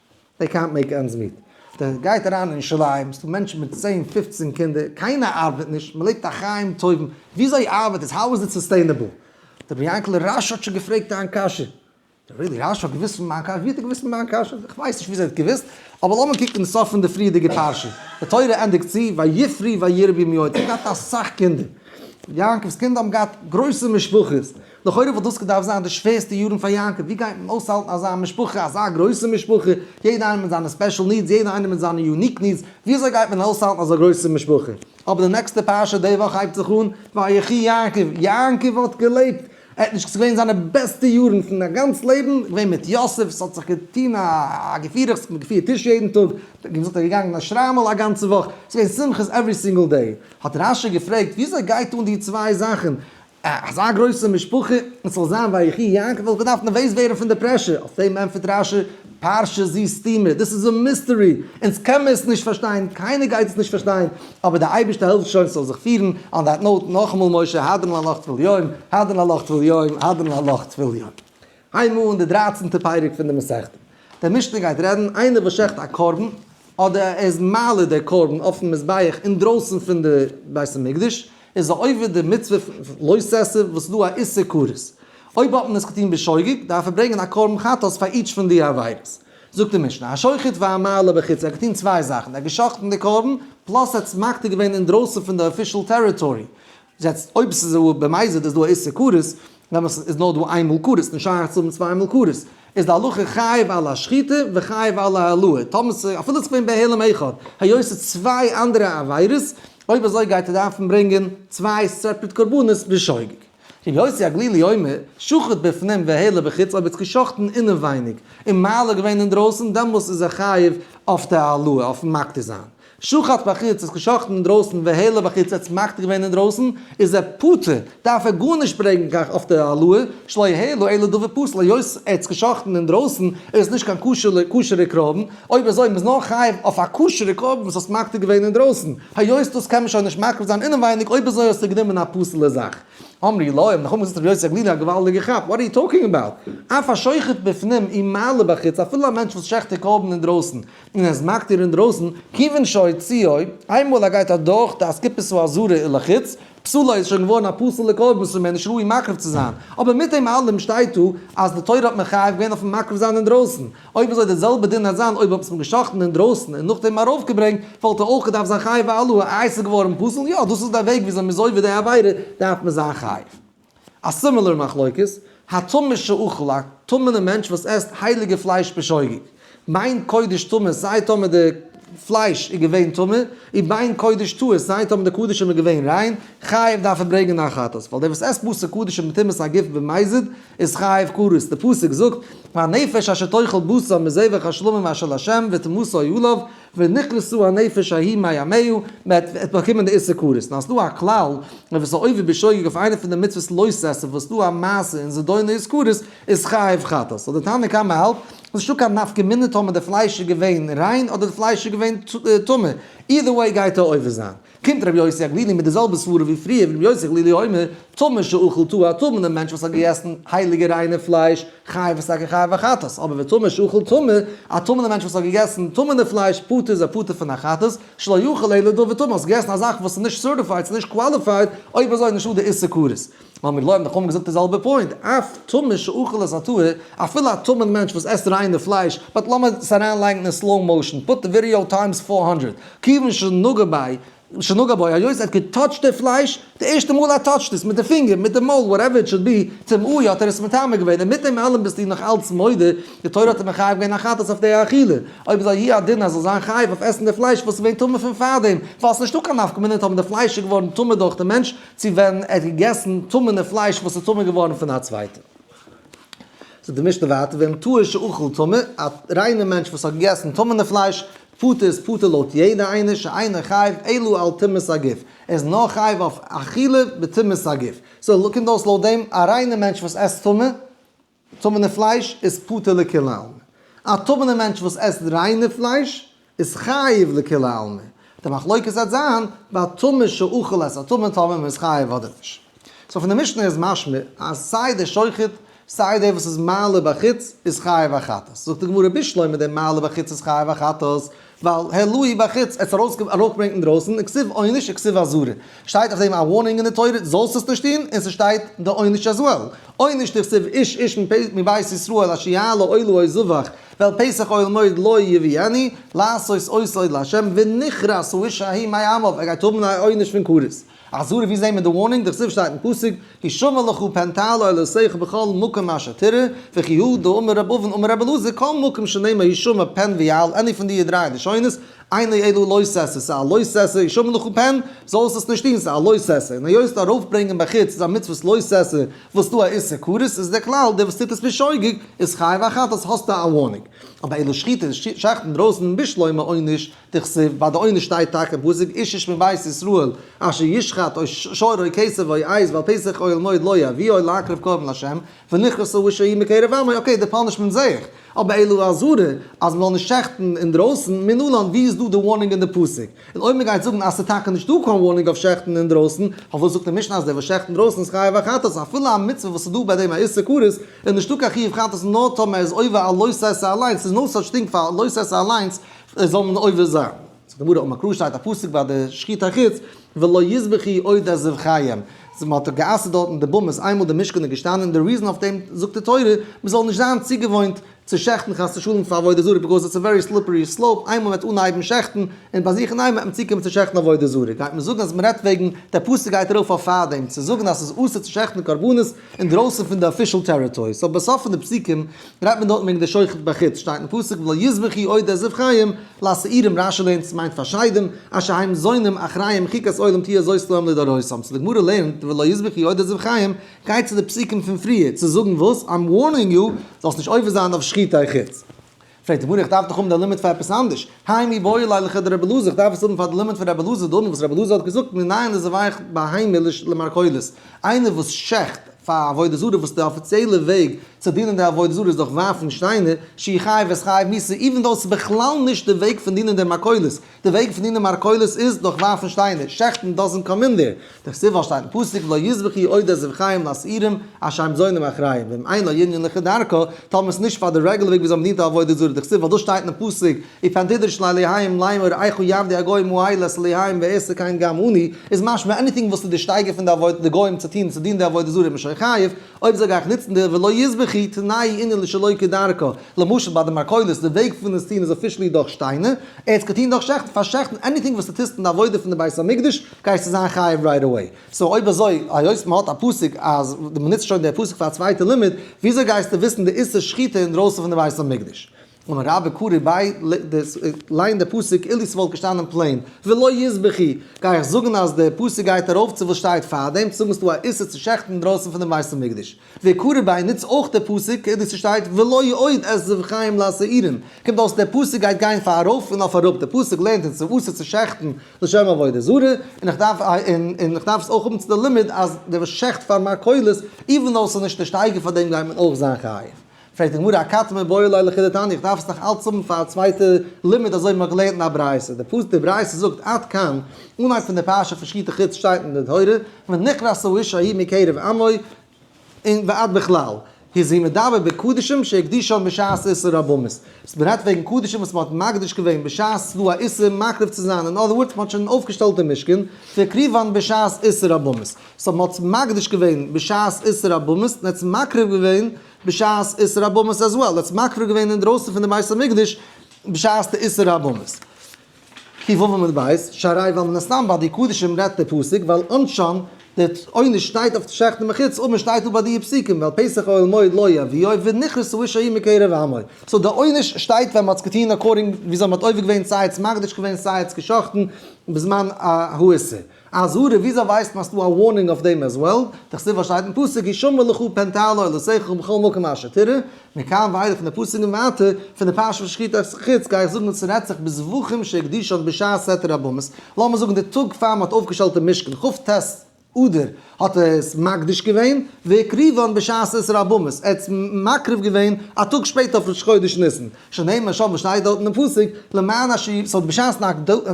they can't make ends meet. דער גייט אריין אין ירושלים, ס'דא מענטשן מיט צען פופצן קינדער, קיינער ארבעט נישט, מ'לעבט א חיים טובים, וויאזוי ארבעט עס, how is it sustainable? דער רבי יענקעלע רש י האט שוין געפרעגט דיין קשיא. Really? רש י האט געוואוסט פון מיין קשיא? ווי האט ער געוואוסט פון מיין קשיא? איך ווייס נישט וויאזוי ער האט געוואוסט, אבער לאמיר קוקן אין סוף פון די פריערדיגע פרשה. די תורה ענדיגט צו, ויפרו וירבו מאוד, ער האט געהאט אסאך קינדער. יעקב'ס קינדער האבן געהאט גרויסע משפחות. לכאורה וואלט דאס געדארפט זיין די שווערסטע יארן פאר יעקב, ווי גייט מען אויסהאלטן אזא משפחה, אזא גרויסע משפחה, יעדער איינער מיט זיינע special needs, יעדער איינער מיט זיינע unique needs, ווי אזוי גייט מען אויסהאלטן אזא גרויסע משפחה? אבער די נעקסטע פרשה די וואך הייבט זיך אן, ויחי יעקב, יעקב האט געלעבט, ער האט נישט, ס'איז געווען זיינע בעסטע יארן פון א גאנץ לעבן, געווען מיט יוסף, ס'האט זיך געטון א געפירעכץ, מ'האט געפירט טיש יעדן טאג, געזאגט ער איז געגאנגען א שטריימל א גאנצע וואך, ס'איז געווען שמחות every single day. האט רש י געפרעגט, וויאזוי גייט אן די צוויי זאכן, אזא גרויסע משפחה, און ס'זאל זיין ויחי יעקב וואלט געדארפט נערוועז ווערן פון די pressure, אויף דעם ענטפערט רש י, פרשה זו סתומה, דאס איז א mystery, אונז קען מיר עס נישט פארשטיין, קיינער גייט עס נישט פארשטיין, אבער דער אייבערשטער העלפט שוין ס'זאל זיך פירן, on that note, נאכאמאל משה, הדרן עלך טבול יום, הדרן עלך טבול יום, הדרן עלך טבול יום. הייבן אן די דרייצענטע פרק פון די מסכתא. דער משנה גייט רעדן איינער וואס שעכט א קרבן, אדער ער איז מעלה דער קרבן אויפן מזבח אינדרויסן פון די בית המקדש, איז ער עובר די מצוה פון לא תעשה וואס איז דא א איסור כרת. אויב האט מען עס געטון בשוגג, דארף ער ברענגען א קרבן חטאת פאר each פון די עבירות. זאגט די משנה, השוחט והמעלה בחוץ, ער האט געטון צוויי זאכן, ער האט געשחט'ן די קרבן, plus ער האט עס מקטיר געווען אינדרויסן פון די official territory. יעצט אויב ס'איז א במזיד איז דא א איסור כרת, דעמאלס איז נאר דא איין מאל כרת, נישט שייך צו האבן צוויי מאל כרת. איז די הלכה חייב על השחיטה וחייב על העלאה, טאמער ס'איז אפילו ס'איז געווען בהעלם אחד, היות ס'איז צוויי אנדערע עבירות, אויב אזוי גייט ער דארפן ברענגען צוויי separate קרבנות בשוגג. רבי יוסי הגלילי אומר, שחט בפנים והעלה בחוץ, אויב ער האט געשחטן אינעווייניג און מעלה געווען אינדרויסן, דעמאלס איז ער חייב אויף די העלאה, אויפן מקטיר זיין. שחט בחוץ איז געשחטן אינדרויסן והעלה בחוץ ער האט מקטיר געווען אינדרויסן איז ער פטור דארף ער גארנישט ברענגן קיין אויף די העלאה שלא העלה אלא דבר פסול היות ער האט עס געשחטן אינדרויסן איז עס נישט קיין כשר'ע קרבן אויב אזוי מ'איז נאר חייב אויף א כשר'ע קרבן וואס האסט מקטיר געווען אינדרויסן היות דאס קען מען שוין נישט מקריב זיין אינעווייניג אויב אזוי האסטו גענומען א פסול'ע זאך. אמרו לו, האבן די חכמים געזאגט רבי יוסי הגלילי א געוואלדיגע כאפ, what are you talking about? אף השוחט בפנים ומעלה בחוץ אפילו א מענטש וואס שעכט די קרבן אינדרויסן און ער איז מקטיר אינדרויסן, כיוון שהוציאו, איינמאל ער גייט אדורך די אסקופה העזרה ולחוץ, פסולו איז שוין געווארן א פסול'ע קרבן ס'איז מער נישט ראוי מקריב צו זיין, אבער מיט דעם אלעם שטייט דא אז די תורה האט מחייב געווען אויפן מקריב זיין אינדרויסן, אויב אזוי די זעלבע דין וועט זיין אויב האט מען געשחט'ן אינדרויסן און נאכדעם ארויפגעברענגט, וואלט ער אויך געדארפט זיין חייב העלאה, איי ס'איז געווארן פסול? יא דאס איז די וועג וויאזוי מ'איז עובר די עבירה דארף מען זיין חייב. א similar מחלוקת, הטמא שאכל, א טמא'נע מענטש וואס עסט הייליגע פלייש בשוגג, בין קודש טמא סיי טאמער די פלייש איז געווען טמא, און בין קודש טהור סיי טאמער די קדשים איז געווען ריין, חייב דארף ער ברענגען א חטאת, ווייל דער וואס עסט בשר קדשים בטומאת הגוף במזיד איז חייב כרת, די פסוק זאגט, והנפש אשר תאכל בשר מזבח השלמים אשר לה' וטומאתו עליו, ונכרתה הנפש ההיא מעמיה, מען וועט באקומען די איסור כרת. נאר ס'דא א כלל, ווען ס'איז עובר בשוגג אויף איינע פון די מצוות לא תעשה וואס ס'דא א מעשה און זדונו איז כרת, איז חייב חטאת. סאו די תנא קמא האלט, ס'איז נישטא קיין נפקא מינה טאמער די פלייש איז געווען ריין אדער די פלייש איז געווען טמא, either way גייט ער עובר זיין. קומט רבי יוסי הגלילי מיט די זעלבע סברה ווי פריער, רבי יוסי הגלילי אומר, טמא שאכל טהור, א טמא'נער מענטש וואס האט געגעסן הייליגע ריינע פלייש, חייב איז טאקע חייב א חטאת, אבער וטמא שאכל טמא, א טמא'נער מענטש וואס האט געגעסן טמא'נע פלייש, פטור איז ער פטור פון א חטאת, שלא יאכל אלא דבר טמא, האסט געגעסן א זאך וואס איז נישט certified, ס'איז נישט qualified, אויב אזוי איז נישטא די איסור כרת. אמרו לו האבן די חכמים געזאגט די זעלבע point, אף טמא שאכל את הטהור, אפילו א טמא'נע מענטש וואס עסט ריינע פלייש, but לאמיר עס אריינלייגן אין slow motion, put the video times 400, כיוון שנגע ביי, שנגע בו, היות ער האט געטאטשט די פלייש, די ערשטע מאל ער טאטשט עס, מיט די פינגער, מיט די מויל, whatever it should be, טמאו האט ער עס מטמא געווען, און מיט דעם אלעם ביסטו נאך אלץ מודה, די תורה האט אים מחייב געווען א חטאת אויף די אכילה, אויב איז הוא הדין אז זאל זיין חייב אויף עסן די פלייש וואס איז געווען טמא פון פארדעם, ווייל ס'איז נישטא קיין נפקא מינה טאמער די פלייש איז געווארן טמא דורך די מענטש, צו ווען ער האט געגעסן טמא'נע פלייש וואס איז טמא געווארן פון א צווייטע. זאגט די משנה ווייטער, ואם טהור שאכל טמא, א ריינער מענטש וואס האט געגעסן טמא'נע פלייש, פטור איז פטור לויט יעדע איינער, שאינו חייב אלא על טומאת הגוף, ער איז נאר חייב אויף אכילה בטומאת הגוף. so קומט אויס לויט דעם, א ריינער מענטש וואס עסט טמא, טמא'נע פלייש איז פטור לכולי עלמא. א טמא'נע מענטש וואס עסט ריינע פלייש איז חייב לכולי עלמא. די מחלוקת וועט זיין ביי טמא שאכל את הטמא טאמער מען איז חייב אדער נישט. so פון די משנה איז משמע אז סיי דער שוחט סיי דער וואס איז מעלה בחוץ איז חייב א חטאת. זאגט די גמרא בשלמא דער מעלה בחוץ איז חייב א חטאת ווייל העלאהו בחוץ, ער האט עס ארויסגעברענגט אינדרויסן, וכתיב עונש וכתיב אזהרה, שטייט אויף דעם א warning אין די תורה, זאלסט עס נישט טון, און ס'שטייט די עונש as well, עונש דכתיב איש איש מבית ישראל אשר יעלה עולה או זבח ואל פתח אוהל מועד לא יביאנו, לעשות אותו לה' ונכרת האיש ההוא מעמיו, ער גייט האבן א עונש פון כרת. אזהרה ווי זעהן מיר די warning? דכתיב שטייט אין פסוק, השמר לך פן תעלה עולותיך בכל מקום אשר תראה, וכי הוא דאמר רב אבין אמר רבי אלעזר כל מקום שנאמר השמר פן ויעל any פון די דריי לשונות, אינו אלא לא תעשה, ס'איז א לא תעשה, השמר לך פן, זאלסט עס נישט טון, ס'איז א לא תעשה, און היות ארויפברענגען בחוץ איז א מצוות לא תעשה וואס דא א איסור כרת איז דער כלל דער וואס טוט עס בשוגג איז חייב א חטאת האסטו א warning. אבער אלא שחיטה שעכטן אינדרויסן בשלמא עונש דכתיב, ביי די עונש שטייט טאקע אין פסוק איש איש מבית ישראל אשר ישחט או שור או כשב או עז ואל פתח אוהל מועד לא יביאו להקריב קרבן לה' ונכרתה האשה ההיא מקרב עמו, okay די punishment זעה איך, אבער אלא אזהרה אז מ'זאל נישט שעכטן אינדרויסן, מנלן ווי איז דא די warning אין די פסוק? און אויב מ'גייט זאגן אז ס'איז טאקע נישטא קיין warning אויף שעכטן אינדרויסן, פארוואס זאגט די משנה אז דער וואס שעכט אינדרויסן איז חייב א חטאת אפילו א מצוה וואס איז דא ביי דעם א איסור כרת איז נישטא קיין חיוב חטאת נאר טאמער ער איז עובר א לא תעשה אליינס, ס'איז no such thing פאר א לא תעשה אליינס זאל מען עובר זיין. זאגט די גמרא אמר קרא שטייט א פסוק ביי די שחוטי חוץ ולא יזבחו עוד את זבחיהם, מען האט גע'אסר'ט דארטן די במות איינמאל די משכן איז געשטאנען און די reason אויף דעם זאגט די תורה מען זאל נישט זיין צוגעוואוינט צו שעכטן חס ושלום פאר עבודה זרה because it's a very slippery slope, איינמאל מ'וועט אנהייבן שעכטן און ביי זיך אינדערהיים וועט מען צוקומען צו שעכטן עבודה זרה, גייט מען זאגן אז מ'רעדט וועגן, דער פסוק גייט ארויף אויף פארדעם, צו זאגן אז ס'איז אסור צו שעכטן קרבנות אינדרויסן פון די official territory, so בסוף פון די פסוקים רעדט מען דארטן וועגן די שוחט בחוץ, שטייט אין פסוק ולא יזבחו עוד את זבחיהם לשעירים, רשי לערנט ס'מיינט פאר שדים, אשר הם זונים אחריהם חוקת עולם תהיה זאת להם לדורותם, so די גמרא לערנט ולא יזבחו עוד את זבחיהם גייט צו די פסוקים פון פריער צו זאגן וואס? I'm warning you, זאלסט נישט עובר זיין אויף שחוטי חוץ. פרעגט די גמרא איך דארף דאך האבן די לימוד פאר עפעס אנדערש, האי מיבעי ליה לכדרבי אלעזר, איך דארף עס האבן פאר די לימוד פון רבי אלעזר דאמר וואס רבי אלעזר האט געזאגט מנין לזובח בהמה למרקוליס, איינער וואס שעכט פאר עבודה זרה וואס די אפיציעלע וועג צו דינען די עבודה זרה איז דורך ווארפן שטיינער, שהוא חייב איז חייב מיתה, even though ס'איז בכלל נישט די וועג פון דינען די מרקוליס, די וועג פון דינען מרקוליס איז דורך ווארפן שטיינער, שעכטן doesn't come in there. דכתיב ווייל שטייט אין פסוק ולא יזבחו עוד את זבחיהם לשעירים אשר הם זונים אחריהם ואם אין לו ענין לכדרכה, טאמער ס'איז נישט פאר די רעגולער וועג וויאזוי מ'דינט א עבודה זרה, דכתיב ווייל דאס שטייט אין פסוק ופן תדרש לאלהיהם לאמור איכה יעבדו הגוים האלה את אלהיהם ואעשה כן גם אני, איז משמע anything וואס איז די שטייגער פון די עבודה די גוים צו טון צו דינען די עבודה זרה איז מען שוין חייב, אויב זאל גיי איך נוצן די ולא יזבחו תנהו ענין לשלא כדרכה, למשל ביי די מרקוליס די וועג פון עס טון איז officially דורך שטיינער, ער האט עס געטון דורך שעכטן, פאר שעכטן anything וואס דו טוסט אין די עבודה פון די בית המקדש גייסטו זיין חייב right away. so אויב אזוי, היות מען האט א פסוק אז מען נוצט שוין די פסוק פאר א צווייטע לימוד, וויאזוי גייסטו וויסן די איסור שחיטה אינדרויסן פון די בית המקדש? אמר רבה קרי ביה, ליין די פסוק אילו ס'וואלט געשטאנען plain ולא יזבחו, גיי איך זאגן אז די פסוק גייט ארויף צו וואס שטייט פארדעם, צו זאגן ס'דא א איסור צו שעכטן אינדרויסן פון דעם בית המקדש. וקרי ביה נוץ אויך די פסוק כאילו ס'שטייט ולא עוד את זבחיהם לשעירים, קומט אויס דער פסוק גייט גיין פאר ארויף און אויף אראפ, דער פסוק לערנט אונז ס'איז אסור צו שעכטן לשם עבודה זרה, און איך דארף און איך דארף עס אויך האבן צו די לימוד אז דער וואס שעכט פאר מרקוליס, even though ס'איז נישט די שטייגער פאר דעם גייט מען אויך זיין חייב. פרעגט די גמרא אכתי מיבעי ליה לכדתניא, איך דארף עס נאך אלץ האבן פאר א צווייטע לימוד אזוי ווי מ'האט געלערנט אין א ברייתא, די פסוק די ברייתא זאגט עד כאן, אנהייב פון די פרשה פון שחוטי חוץ שטייט אין די תורה, ונכרת האיש ההוא מקרב עמו, און ועד בכלל, איז זי מדבר בקדשים שהקדישן בשעת איסור הבמות. ס'מ'רעדט וועגן קדשים וואס מ'האט מקדיש געווען בשעת ס'דא א איסור מקריב צו זיין, אין other words מ'האט שוין אויפגעשטעלט די משכן, והקריבן בשעת איסור הבמות. so מ'האט מקדיש געווען בשעת איסור הבמות, און האט מקריב געווען בשעת איסור הבמות as well, האט מקריב געווען אינדרויסן פון די בית המקדש בשעת די איסור הבמות. כי ו' עמוד בית, שהרי ווייל מן הסתם ביי די קדשים רעדט דער פסוק, ווייל עונשן, דער עונש שטייט אויף שעכטן מחוץ, און שטייט דא ביי די פסוקים, ווייל פתח אוהל מועד לא יביאו, ונכרתו האיש ההוא מקרב עמו. so די עונש שטייט ווען מ'האט עס געטון according וויאזוי מ'האט עובר געווען סיי האט מקדיש געווען סיי האט עס געשחט'ן בזמן האיסור. אזהרה, וויאזוי ווייסט מען אז ס'דא א warning אויף דעם as well? דכתיב וואס שטייט אין פסוק השמר לך פן תעלה עולותיך בכל מקום אשר תראה, מכאן ואילך פון די פסוק און ווייטער, פון די פרשה פון שחוטי חוץ גיי איך זאגן אז ס'רעדט זיך בזבחים שהקדישן בשעת היתר הבמות, לאמיר זאגן די טאג פאר מ'האט אויפגעשטעלט די משכן, כ"ט אדר, האט ער עס מקדיש געווען, והקריבן בשעת איסור הבמות, ער האט עס מקריב געווען א טאג שפעטער אויף ראש חודש ניסן, שנאמר שם וואס שטייט דארט אין פסוק, למען אשר י, ס'האט בשעת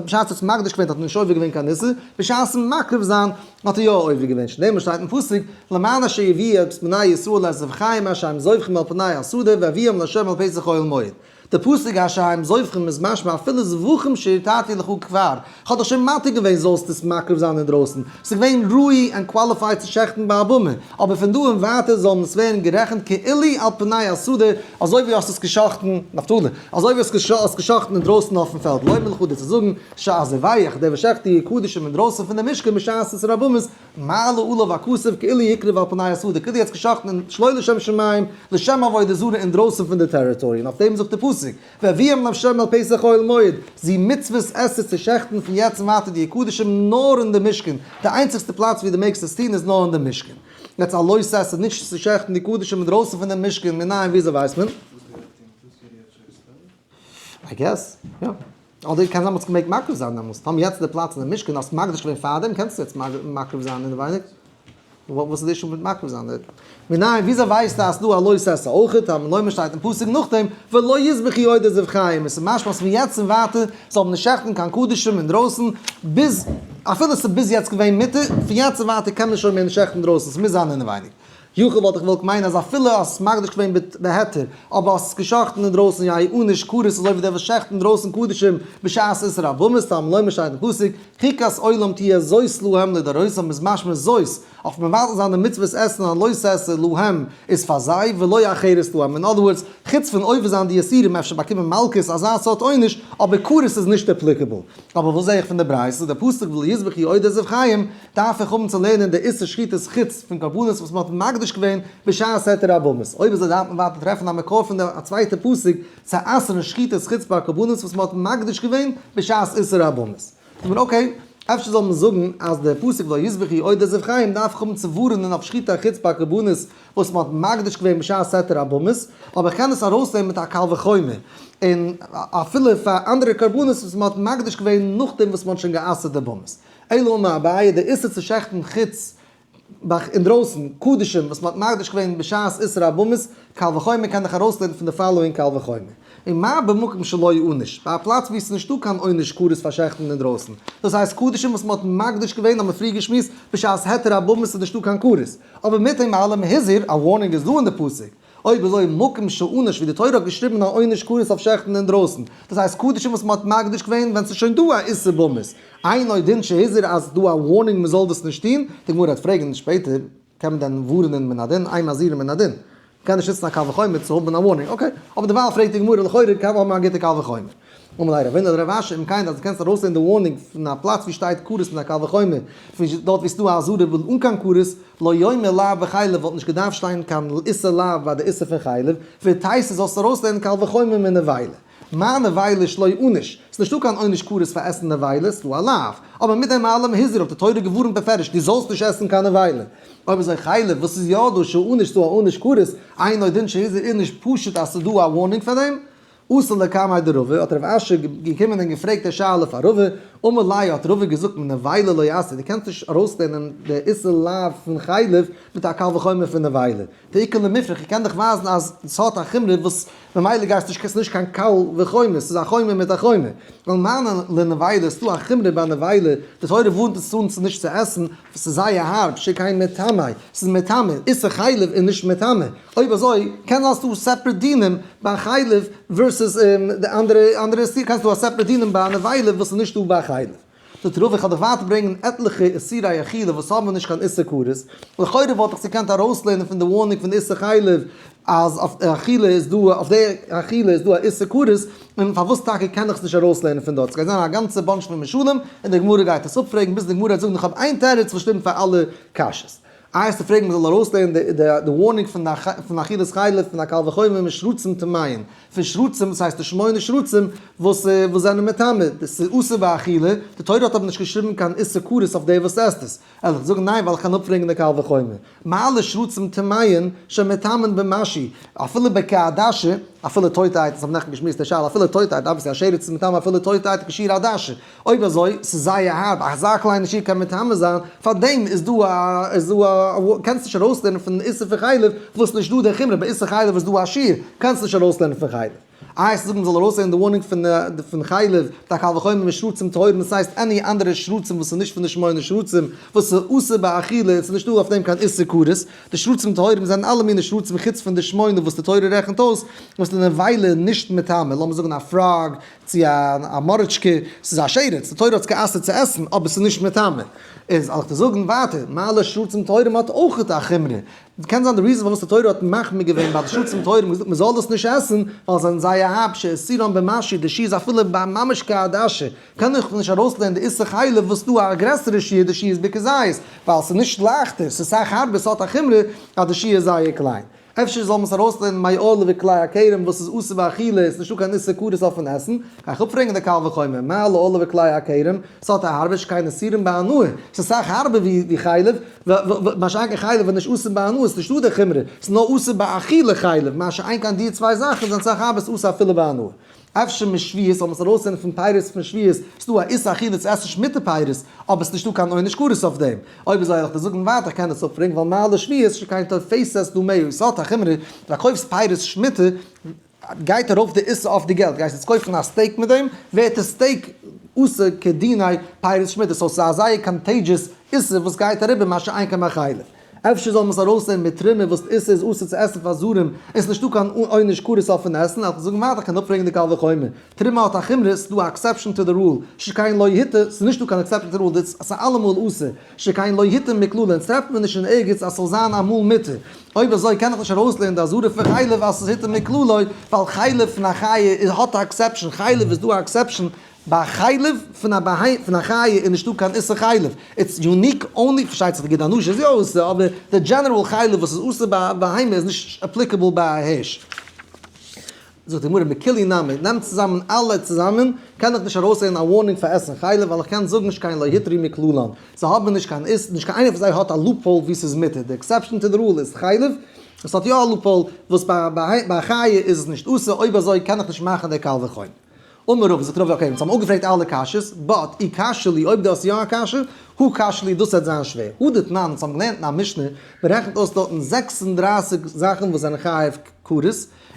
בשעת עס מקדיש געווען האט מען נישט עובר געווען קיין איסור, בשעת'ן מקריב זיין האט ער יא עובר געווען, שנאמר שטייט אין פסוק, למען אשר יביאו את בני ישראל את זבחיהם אשר הם זובחים על פני השדה והביאם לה' אל פתח אוהל מועד. די פסוק אשר הם זובחים איז משמע אפילו זבחים שהתרתי לך כבר, כ'האב דיך שוין מתיר געווען זאלסט עס מקריב זיין אינדרויסן, ס'איז געווען ראוי און qualified צו שעכטן ביי א במה, אבער פון דא און ווייטער זאל עס ווערן גערעכנט כאילו על פני השדה, אזוי ווי האסט עס געשאכטן, נפתלי, אזוי ווי האסט געשאכטן אינדרויסן אויפן פעלד, לומר לך דיר צו זאגן, שהזובח, דער וואס שעכט די קדשים אינדרויסן פון די משכן בשעת איסור הבמות, מעלה עליו הכתוב כאילו הקריב על פני השדה, כאילו האט עס געשאכטן אין שלא לשם שמים, לשם עבודה זרה אינדרויסן פון די territory, און אויף דעם זאגט די פסוק, והביאם לה' אל פתח אוהל מועד, זו מצוות עשה צו שעכטן פון יעצט און ווייטער די קדשים נאר אין די משכן, די איינציגסטע פלאץ ווי דו מעגסט עס טון איז נאר אין די משכן. יעצט א לא תעשה נישט צו שעכטן די קדשים אינדרויסן פון די משכן, מנין וויאזוי ווייסט מען? I guess, יא. אדער קען זיין מ'האט עס געמעגט מקריב זיין דעמאלס, טאמער יעצט איז די פלאץ אין די משכן, האסט מקדיש געווען פארדעם, קענסטו יעצט מקריב זיין אינעווייניג. וואס איז די issue מיט מקריב זיין דארט? מנין, וויאזוי ווייסטו אז ס'דא א לא תעשה אויכעט, תלמוד לומר שטייט אין פסוק נאכדעם, ולא יזבחו עוד את זבחיהם, עס איז משמע אז פון יעצט און ווייטער זאל מען נישט שעכטן קיין קדשים אינדרויסן, ביז, אפילו ס'איז ביז יעצט געווען מותר, פון יעצט און ווייטער קען מען שוין מער נישט שעכטן אינדרויסן, ס'מוז זיין אינעווייניג. יכול וואלט איך געוואלט מיינען אז אפילו האסט מקדיש געווען בהיתר, אבער האסט עס געשחט'ן אינדרויסן יהא ענוש כרת אזוי ווי דער וואס שעכט אינדרויסן קדשים בשעת איסור הבמות, תלמוד לומר שטייט אין פסוק, חוקת עולם תהיה זאת להם לדורותם איז משמע זאת, אויף מבטל זיין די מצוות עשה און לא תעשה להם איז פאר זיי ולא אחרת להם, אין other words, חוץ פון עובר זיין די איסורים אפשר באקומען מלקות אזא סארט עונש, אבער כרת איז נישט applicable. אבער וואס זע איך פון די ברייתא? די פסוק ולא יזבחו עוד את זבחיהם דארף איך האבן צו לערנען די איסור שחיטת חוץ פון קרבנות וואס מען האט מקדיש געווען בשעת היתר הבמות. אויב אזוי דארף מען ווייטער טרעפן א מקור פון די א צווייטע פסוק צו אסר'ן שחיטת חוץ ביי קרבנות וואס מען האט מקדיש געווען בשעת איסור הבמות. זאגט מען okay, אפשר זאל מען זאגן אז די פסוק ולא יזבחו עוד את זבחיהם דארף איך האבן צו ווארענען אויף שחיטה חוץ ביי קרבנות וואס מען האט מקדיש געווען בשעת היתר הבמות, אבער איך קען עס ארויסנעמען מיט א קל וחומר, און אפילו פאר אנדערע קרבנות וואס מען האט מקדיש געווען נאכדעם וואס מען האט שוין גע'אסר'ט די במות. אלא אמר אביי, די איסור צו שעכטן חוץ ביי אינדרויסן, קדשים וואס מען האט מקדיש געווען בשעת איסור הבמות, קל וחומר קען איך ארויסלערנען פון די following קל וחומר. און מה במקום שלא ענש, ביי א פלאץ וואו עס איז נישטא קיין עונש כרת פאר שעכטן אינדרויסן, דאס הייסט קדשים וואס מען האט מקדיש געווען האבן מיר פריער געשמועסט, בשעת היתר הבמות איז נישטא קיין כרת. אבער מיט דעם אלעם הזהיר, א warning איז דא אין די פסוק. אויב אזוי מקום שענש ווי די תורה האט געשריבן א עונש כרת אויף שעכטן אינדרויסן, דאס הייסט קדשים וואס מען האט מקדיש געווען ווען ס'איז שוין דא א איסור במות, אינו דין שהזהיר אז ס'דא א warning מען זאל דאס נישט טון, די גמרא וועט פרעגן שפעטער, קען מען דען ווארענען מן הדין, אין מזהירין מן הדין, מ'קען נישט נוצן א קל וחומר צו האבן א warning, okay, אבער דערווייל פרעגט די גמרא לכאורה קען מען האבן א גוטע קל וחומר. אמר ליה רבינא לרב אשי אם כן אז דו קענסט ארויסלערנען די warning פון א פלאץ ווי שטייט כרת מיט א קל וחומר, פון דארט ווי ס'דא א אזהרה אן קיין כרת, לא יאמר לאו בחלב וואלט נישט געדארפט שטיין קיין איסור לאו ביי די איסור פון חלב, ותיתי זאלסט ארויסלערנען קל וחומר מנבילה. מה נבילה שלא ענש, ס'איז נישטא קיין עונש כרת פאר עסן נבילה, ס'דא א לאו. אבער מיט דעם אלעם הזהיר האט די תורה געווארנט בפירוש דו זאלסט נישט עסן קיין נבילה. אויב אזוי חלב וואס איז יא דא שענש ס'דא א עונש כרת, אינו דין שהזהיר איז נישט פשוט אז ס'דא א warning פאר דעם. אתא לקמיה דרבא, האט רב אשי געקומען און געפרעגט די שאלה פאר רבא, אמר ליה האט רבא געזאגט מנבילה לא אתיא, דו קענסט נישט ארויסלערנען די איסור לאו פון חלב מיט א קל וחומר פון נבילה, דאיכא למיפרך, איך קען דיך ווייזן אז ס'האט א חומרא וואס ממילא גייסט נישט, ס'איז נישט קיין קל וחומר, ס'איז א חומר מיט א חומר, ווייל מה לנבילה, ס'דא א חומרא ביי נבילה, די תורה ווארנט אונז אן נישט צו עסן, ס'איז זייער הארב, שכן מטמא, ס'איז מטמא, איסור חלב איז נישט מטמא, אויב אזוי קען זיין ס'דא separate דינים ביי חלב versus די אנדערע אנדערע איסור, קענסט דא א separate דינים ביי נבילה וואס איז נישט דא ביי חלב. זאגט רבא איך וועל דיך ווייטער ברענגען עטליכע איסורי אכילה וואס האבן נישט קיין איסור כרת, לכאורה וואלט איך געקענט ארויסלערנען פון די warning פון איסור חלב אז אויף די אכילה איז דא אויף די אכילה איז דא א איסור כרת, און פארוואס טאקע קען איך עס נישט ארויסלערנען פון דארט? ס'גייט זיין א גאנצע bunch פון משלים און די גמרא גייט עס אפפרעגן ביז די גמרא וועט זאגן איך האב איין תירוץ וואס שטימט פאר אלע קשיות. איי עסטו פרעגן מ'זאל ארויסלערנען די warning פון אכילת חלב פון א קל וחומר משרצים טמאין, פון שרצים, דאס הייסט די שמונה שרצים וואס זענען מטמא, דאס איז אסור באכילה, די תורה האט אבער נישט געשריבן קיין איסור כרת אויף דער וואס עסט עס, וועל איך זאגן ניין ווייל איך קען אפפרעגן די קל וחומר. מה לשרצים טמאין שמטמאין במשהו, אפילו בכעדשה, אפילו טויטערהייט, אונז האבן נעכטן געשמועסט די שאלה, אפילו טויטערהייט, obviously א שרץ איז מטמא אפילו טויטערהייט כשיעור עדשה, אויב אזוי, ס'איז זייער הארב, אזא קליינע שיעור קען מטמא זיין, פארדעם איז דא א, איז דא א, קענסט נישט ארויסלערנען פון איסור פון חלב וואס נישט דא די חומרא, ביי איסור חלב איז דא א שיעור, קענסט נישט ארויסלערנען פון חלב. איי עס זאגן מ'זאל ארויסלערנען די warning פון די פון חלב, מיט א קל וחומר משרצים טהורים, דאס הייסט any אנדערע שרצים וואס איז נישט פון די שמונה שרצים, וואס איז אסור באכילה און ס'איז נישטא אויף דעם קיין איסור כרת, די שרצים טהורים זענען אלע מיני שרצים חוץ פון די שמונה וואס די תורה רעכנט אויס, וואס איז נבילה נישט מטמא, לאמיר זאגן א frog, צו א מוראשקע, ס'איז א שרץ, די תורה האט עס גע'אסר'ט צו עסן, אבער ס'איז נישט מטמא. איז וועל איך דיר זאגן ווייטער, מה לשרצים טהורים האט אויכעט א חומרא. קען זיין די reason פארוואס די תורה האט מחמיר געווען ביי די שרצים טהורים און געזאגט מ'זאל דאס נישט עסן, ווייל זיי זענען זייער הארב שאיסורם במשהו, די שיעור איז אפילו ביי ממש כעדשה, קען איך נישט ארויסלערנען די איסור חלב וואס דא א גרעסערע שיעור, די שיעור איז בכזית, ווייל ס'איז נישט לייכטער, ס'איז סאך הארבער, ס'האט א חומרא אז די שיעור איז זייער קליין. אפשר זאל מען עס ארויסלערנען מעורלה וכלאי הכרם וואס איז אסור באכילה איז נישטא קיין איסור כרת אויפן עסן, גיי איך אפפרעגן די קל וחומר, מה לעורלה וכלאי הכרם, ס'האט א הארבע שכן איסורים בהנאה, ס'איז סאך הארבער ווי חלב, מה שאין כן חלב איז נישט אסור בהנאה, ס'איז נישטא די חומרא, ס'איז נאר אסור באכילה חלב, מה שאין כן די צוויי זאכן זענען סאך הארבער ס'איז אסור אפילו בהנאה. אפשר משביעית זאל מען עס ארויסנעמען פון פירות פון שביעית, ס'דא א איסור אכילה צו עסן שמיטה פירות, אבער ס'נישטא קיין עונש כרת אויף דעם. אויב אזוי וועל איך דיר זאגן ווייטער איך קען עס אפפרעגן ווייל מה לשביעית שכן תופסת דמיה ס'האט א חומרא ווען קויפסט פירות שמיטה גייט ארויף די איסור אויף די געלט גייסט יעצט קויפן א steak מיט דעם ווערט די steak אסור כדיני פירות שמיטה so ס'איז א זייער contagious איסור וואס גייט אריבער מה שאין כן ביי חלב. אפשר זאל מען עס ארויסנעמען מיט תרומה וואס איז איז אסור צו עסן פאר זרים, איז נישטא קיין עונש כרת אויפן עסן, איך זאג ווייטער, איך קען אפפרעגן די קל וחומר. תרומה האט א חומרא, ס'איז דא א exception to the rule, שכן לא הותר, ס'איז נישטא קיין exception to the rule, דאס איז אלעמאל אסור, שכן לא הותר מכללא, אונז טרעפט מען נישט אין ערגעץ אז ס'זאל זיין אמאל מותר. אויב אזוי קען איך נישט ארויסלערנען די אזהרה פון חלב אז ס'איז הותר מכללו, ווייל חלב פון א חיה איז האט א exception, חלב איז דא א exception, ביי חלב פון א בהמה פון א חיה איז נישטא קיין איסור חלב, it's unique only, פארשטייט זיך די גיד הנשה איז יא אסור, אבער די general חלב וואס איז אסור ביי א בהמה איז נישט applicable ביי א הערש. זאגט די גמרא מכולהו נמי, נעם צוזאמען אלע צוזאמען, קען איך נישט ארויסלערנען א warning פאר עסן חלב, ווייל איך קען זאגן שכן לא הותרו מכללן, זיי האבן נישט קיין איסור, נישט קיין איינער פון זיי האט א loophole וואו ס'איז מותר, די exception to the rule איז חלב, עס האט יא א loophole, וואס ביי א חיה איז עס נישט אסור, אויב אזוי קען איך נישט מאכן די קל וחומר. אמר רבא, זאגט רבא, okay, אונז האבן אפגעפרעגט אלע קשיות, but אי קשיא לי, אויב דו האסט יא א קשיא, הא קשיא לי, דאס וועט זיין שווער. הא דתנן, אונז האבן געלערנט אין א משנה, מען רעכנט אויס דארטן 36 זאכן וואס זענען חייב כרת,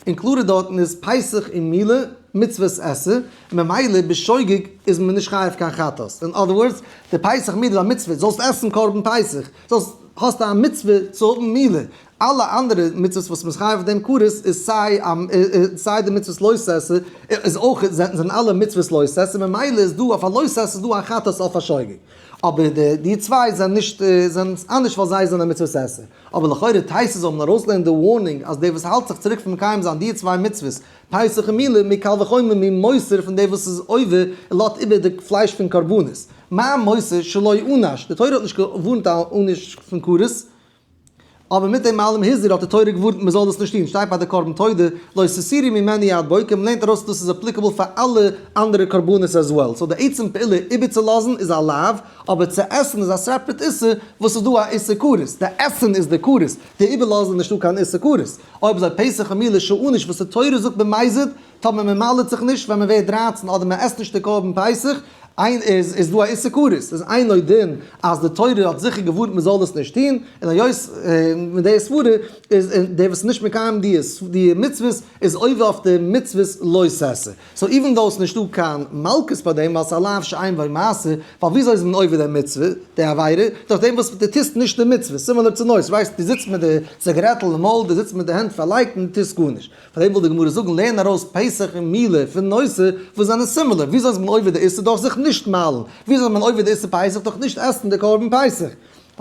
און קלארער דארטן איז פסח און מילה מצוות עשה, און ממילא בשוגג איז מען נישט חייב קיין חטאת. אין other words, די פסח מילה איז א מצוה, זאלסט עסן קרבן פסח, זאלסט, האסט א מצוה צו האבן מילה. אלע אנדערע מצוות וואס מ'איז חייב אויף דעם כרת איז סיי סיי די מצוות לא תעשה איז אויך זענען אלע מצוות לא תעשה, ממילא איז דא אויף א לא תעשה איז דא א חטאת אויף א שוגג. אבער די די צוויי זענען נישט זענען אנדערש ווייל זיי זענען מצוות עשה. אבער לכאורה תוס' זאל מען ארויסלערנען די warning אז דער וואס האלט זיך צוריק פון מקיים זיין די צוויי מצוות פסח און מילה מקל וחומר ממותר פון דער וואס איז עובר און לאזט איבער די פלייש פון קרבנות. מה מותר שלא ענש? די תורה האט נישט געווארנט א עונש פון כרת. אבער מיט דעם אלעם הזהיר האט די תורה געווארנט מען זאל דאס נישט טון, שטייט ביי די קרבן תודה, לא תותירו ממנו עד בוקר, מען לערנט ארויס אז דאס איז applicable פאר אלע אנדערע קרבנות as well, so די עצם פעולה איבערצולאזן איז א לאו, אבער צו עסן איז א separate איסור וואס איז דא א איסור כרת, די עסן איז די כרת, די איבערלאזן איז נישטא קיין איסור כרת. אויב אזוי פסח און מילה שענש וואס די תורה זאגט במזיד, טאמער מען מל'עט זיך נישט ווען מען ווערט 13 אדער מען עסט נישט די קרבן פסח, איין איז איז דא א איסור כרת, איז אינו דין אז די תורה האט זיכער געווארנט מען זאל דאס נישט טון, און היות מיט די סברה איז דער וואס איז נישט מקיים די די מצוות איז עובר אויף די מצוות לא תעשה. so even though ס'איז נישטא קיין מלקות ביי דעם ווייל ס'איז א לאו שאין בו מעשה, ווייל וויאזוי איז מען עובר די מצוה, די עבירה, דורך דעם וואס דו טוסט נישט די מצוה, similar צו נותר, ווייסט דו זיצט מיט די ציגארעטל אין מויל, דו זיצט מיט די הענט פארלייגט און דו טוסט גארנישט. פאר דעם וויל די גמרא זאגן לערן ארויס פסח און מילה פון נותר וואס זענען similar, וויאזוי איז מען עובר די איסור דורך זיך נישט מל'ן, וויאזוי איז מען עובר די איסור פסח דורך נישט עסן די קרבן פסח.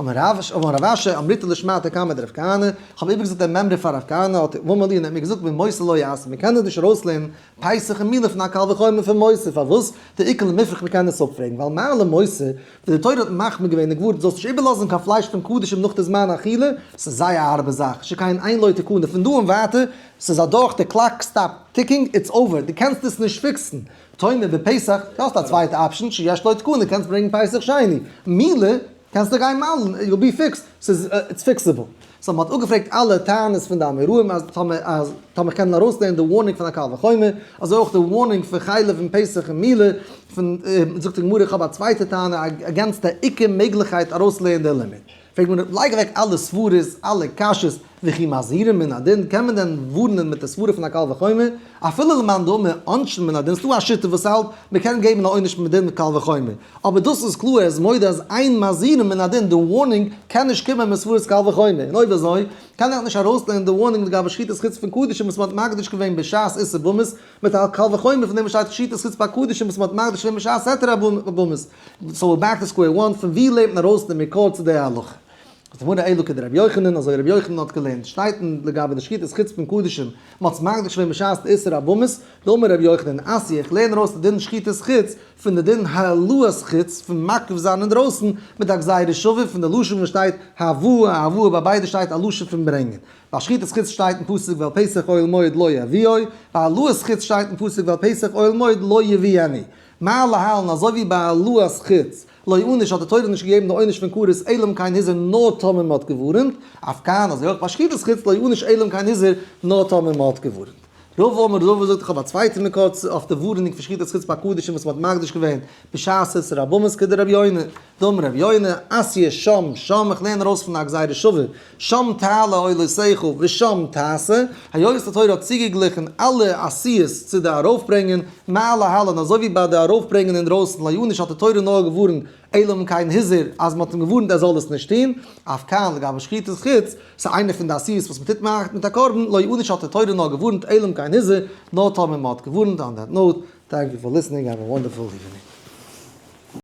אמר רב אשי אמריתה לשמעתא קמיה דרב כהנא, איך האב איבערגעזאגט דעם מימרא פאר רב כהנא, האט ואמר לי און ער האט מיר געזאגט ממותר לא יעשה, מען קען דאס נישט ארויסלערנען פסח און מילה פון א קל וחומר פון מותר, פארוואס? דאיכא למיפרך, מען קען עס אפפרעגן, ווייל מה למותר, ווען די תורה האט מחמיר געווען און געווארנט זאלסט נישט איבערלאזן קיין פלייש פון קדשים נאך די זמן אכילה, ס'איז זייער א הארבע זאך, שכן אין לו תקנה, פון דא און ווייטער, ס'איז אדורך, די clock stop ticking, it's over, דו קענסט עס נישט fix ן, תאמר בפסח, דו האסט א צווייטע option, שיש לו תקנה, קענסט ברענגען פסח שני, מילה, קענסטו גיין מל'ן, you'll be fixed, ס'איז it's fixable. so מ'האט אפגעפרעגט אלע טענות פון די אמוראים אז טאמער אז טאמער קען מען ארויסלערנען די warning פון א קל וחומר, אזוי אויך די warning פון חלב און פסח און מילה, פון זאגט די גמרא איך האב א צווייטע טענה against די עיקר מעגליכקייט ארויסלערנען די לימוד. פרעגט מען לייג אוועק אלע סברות אלע קשיות, וכי מזהירין מן הדין, קען מען דען ווארענען מיט די סברה פון א קל וחומר? אפילו למאן דאמר עונשין מן הדין, ס'דא א שיטה וואס האלט מ'קען געבן א עונש מן הדין מיט קל וחומר, אבער דאס איז קלאר ער איז מודה אז אין מזהירין מן הדין, די warning קען נישט קומען מיט סברת קל וחומר, און אויב אזוי קען איך נישט ארויסלערנען די warning לגבי שחיטת חוץ פון קדשים וואס מ'האט מקדיש געווען בשעת איסור במות, מיט א קל וחומר פון דעם וואס שטייט שחיטת חוץ ביי קדשים וואס מ'האט מקדיש געווען בשעת היתר הבמות. so back to square one, פון ווי לערנט מען ארויס די מקור צו די הלכה? זאגט די גמרא אלא כדרבי יוחנן, אזוי רבי יוחנן האט געלערנט, שטייט אין לגבי די שחיטת חוץ פון קדשים, מען האט עס מקדיש געווען בשעת די איסור הבמות, דאמר רבי יוחנן, אתיא, איך לערן ארויס די דין שחיטת חוץ פון די דין העלאת חוץ, פון מקריב זיין אינדרויסן, מיט א גזירה שווה, פון די לשון וואס שטייט הבאה, הבאה, ביי ביידע שטייט א לשון פון ברענגען. ביי שחיטת חוץ שטייט אין פסוק ואל פתח אוהל מועד לא יביאו, ביי העלאת חוץ שטייט אין פסוק ואל פתח אוהל מועד לא יביאנו. מה להלן, אזוי ווי ביי העלאת חוץ, לא ענש האט די תורה נישט געגעבן די עונש פון כרת אלא אם כן הזהיר נאר טאמער מען האט געווארענט, אף כאן אזוי אויך ביי שחיטת חוץ לא ענש אלא אם כן הזהיר נאר טאמער מען האט געווארענט. רבא אמר רבא זאגט איך האב א צווייטע מקור אויף די ווארענונג פון שחיטת חוץ ביי קדשים וואס מען האט מקדיש געווען בשעת איסור הבמות כדרבי יונה, דאמר רבי יונה, אתיא שם שם, איך לערן ארויס פון א גזירה שווה, שם תעלה עולותיך ושם תעשה, היות די תורה האט צוגעגליכן אלע עשיות צו די ארויפברענגען, מה להלן, אזוי ווי ביי די ארויפברענגען אינדרויסן לא ענש האט די תורה נאר געווארנט אלא אם כן הזהיר אז מ'האט אים געווארנט ער זאל עס נישט טון, אף כאן לגבי שחיטת חוץ, ס'איז איינע פון די עשיות וואס מ'טוט מאכט מיט א קרבן, לא יענוש האט די תורה נאר געווארנט אלא אם כן הזהיר, נאר טאמער מ'האט געווארנט, on that note, thank you for listening, have a wonderful evening.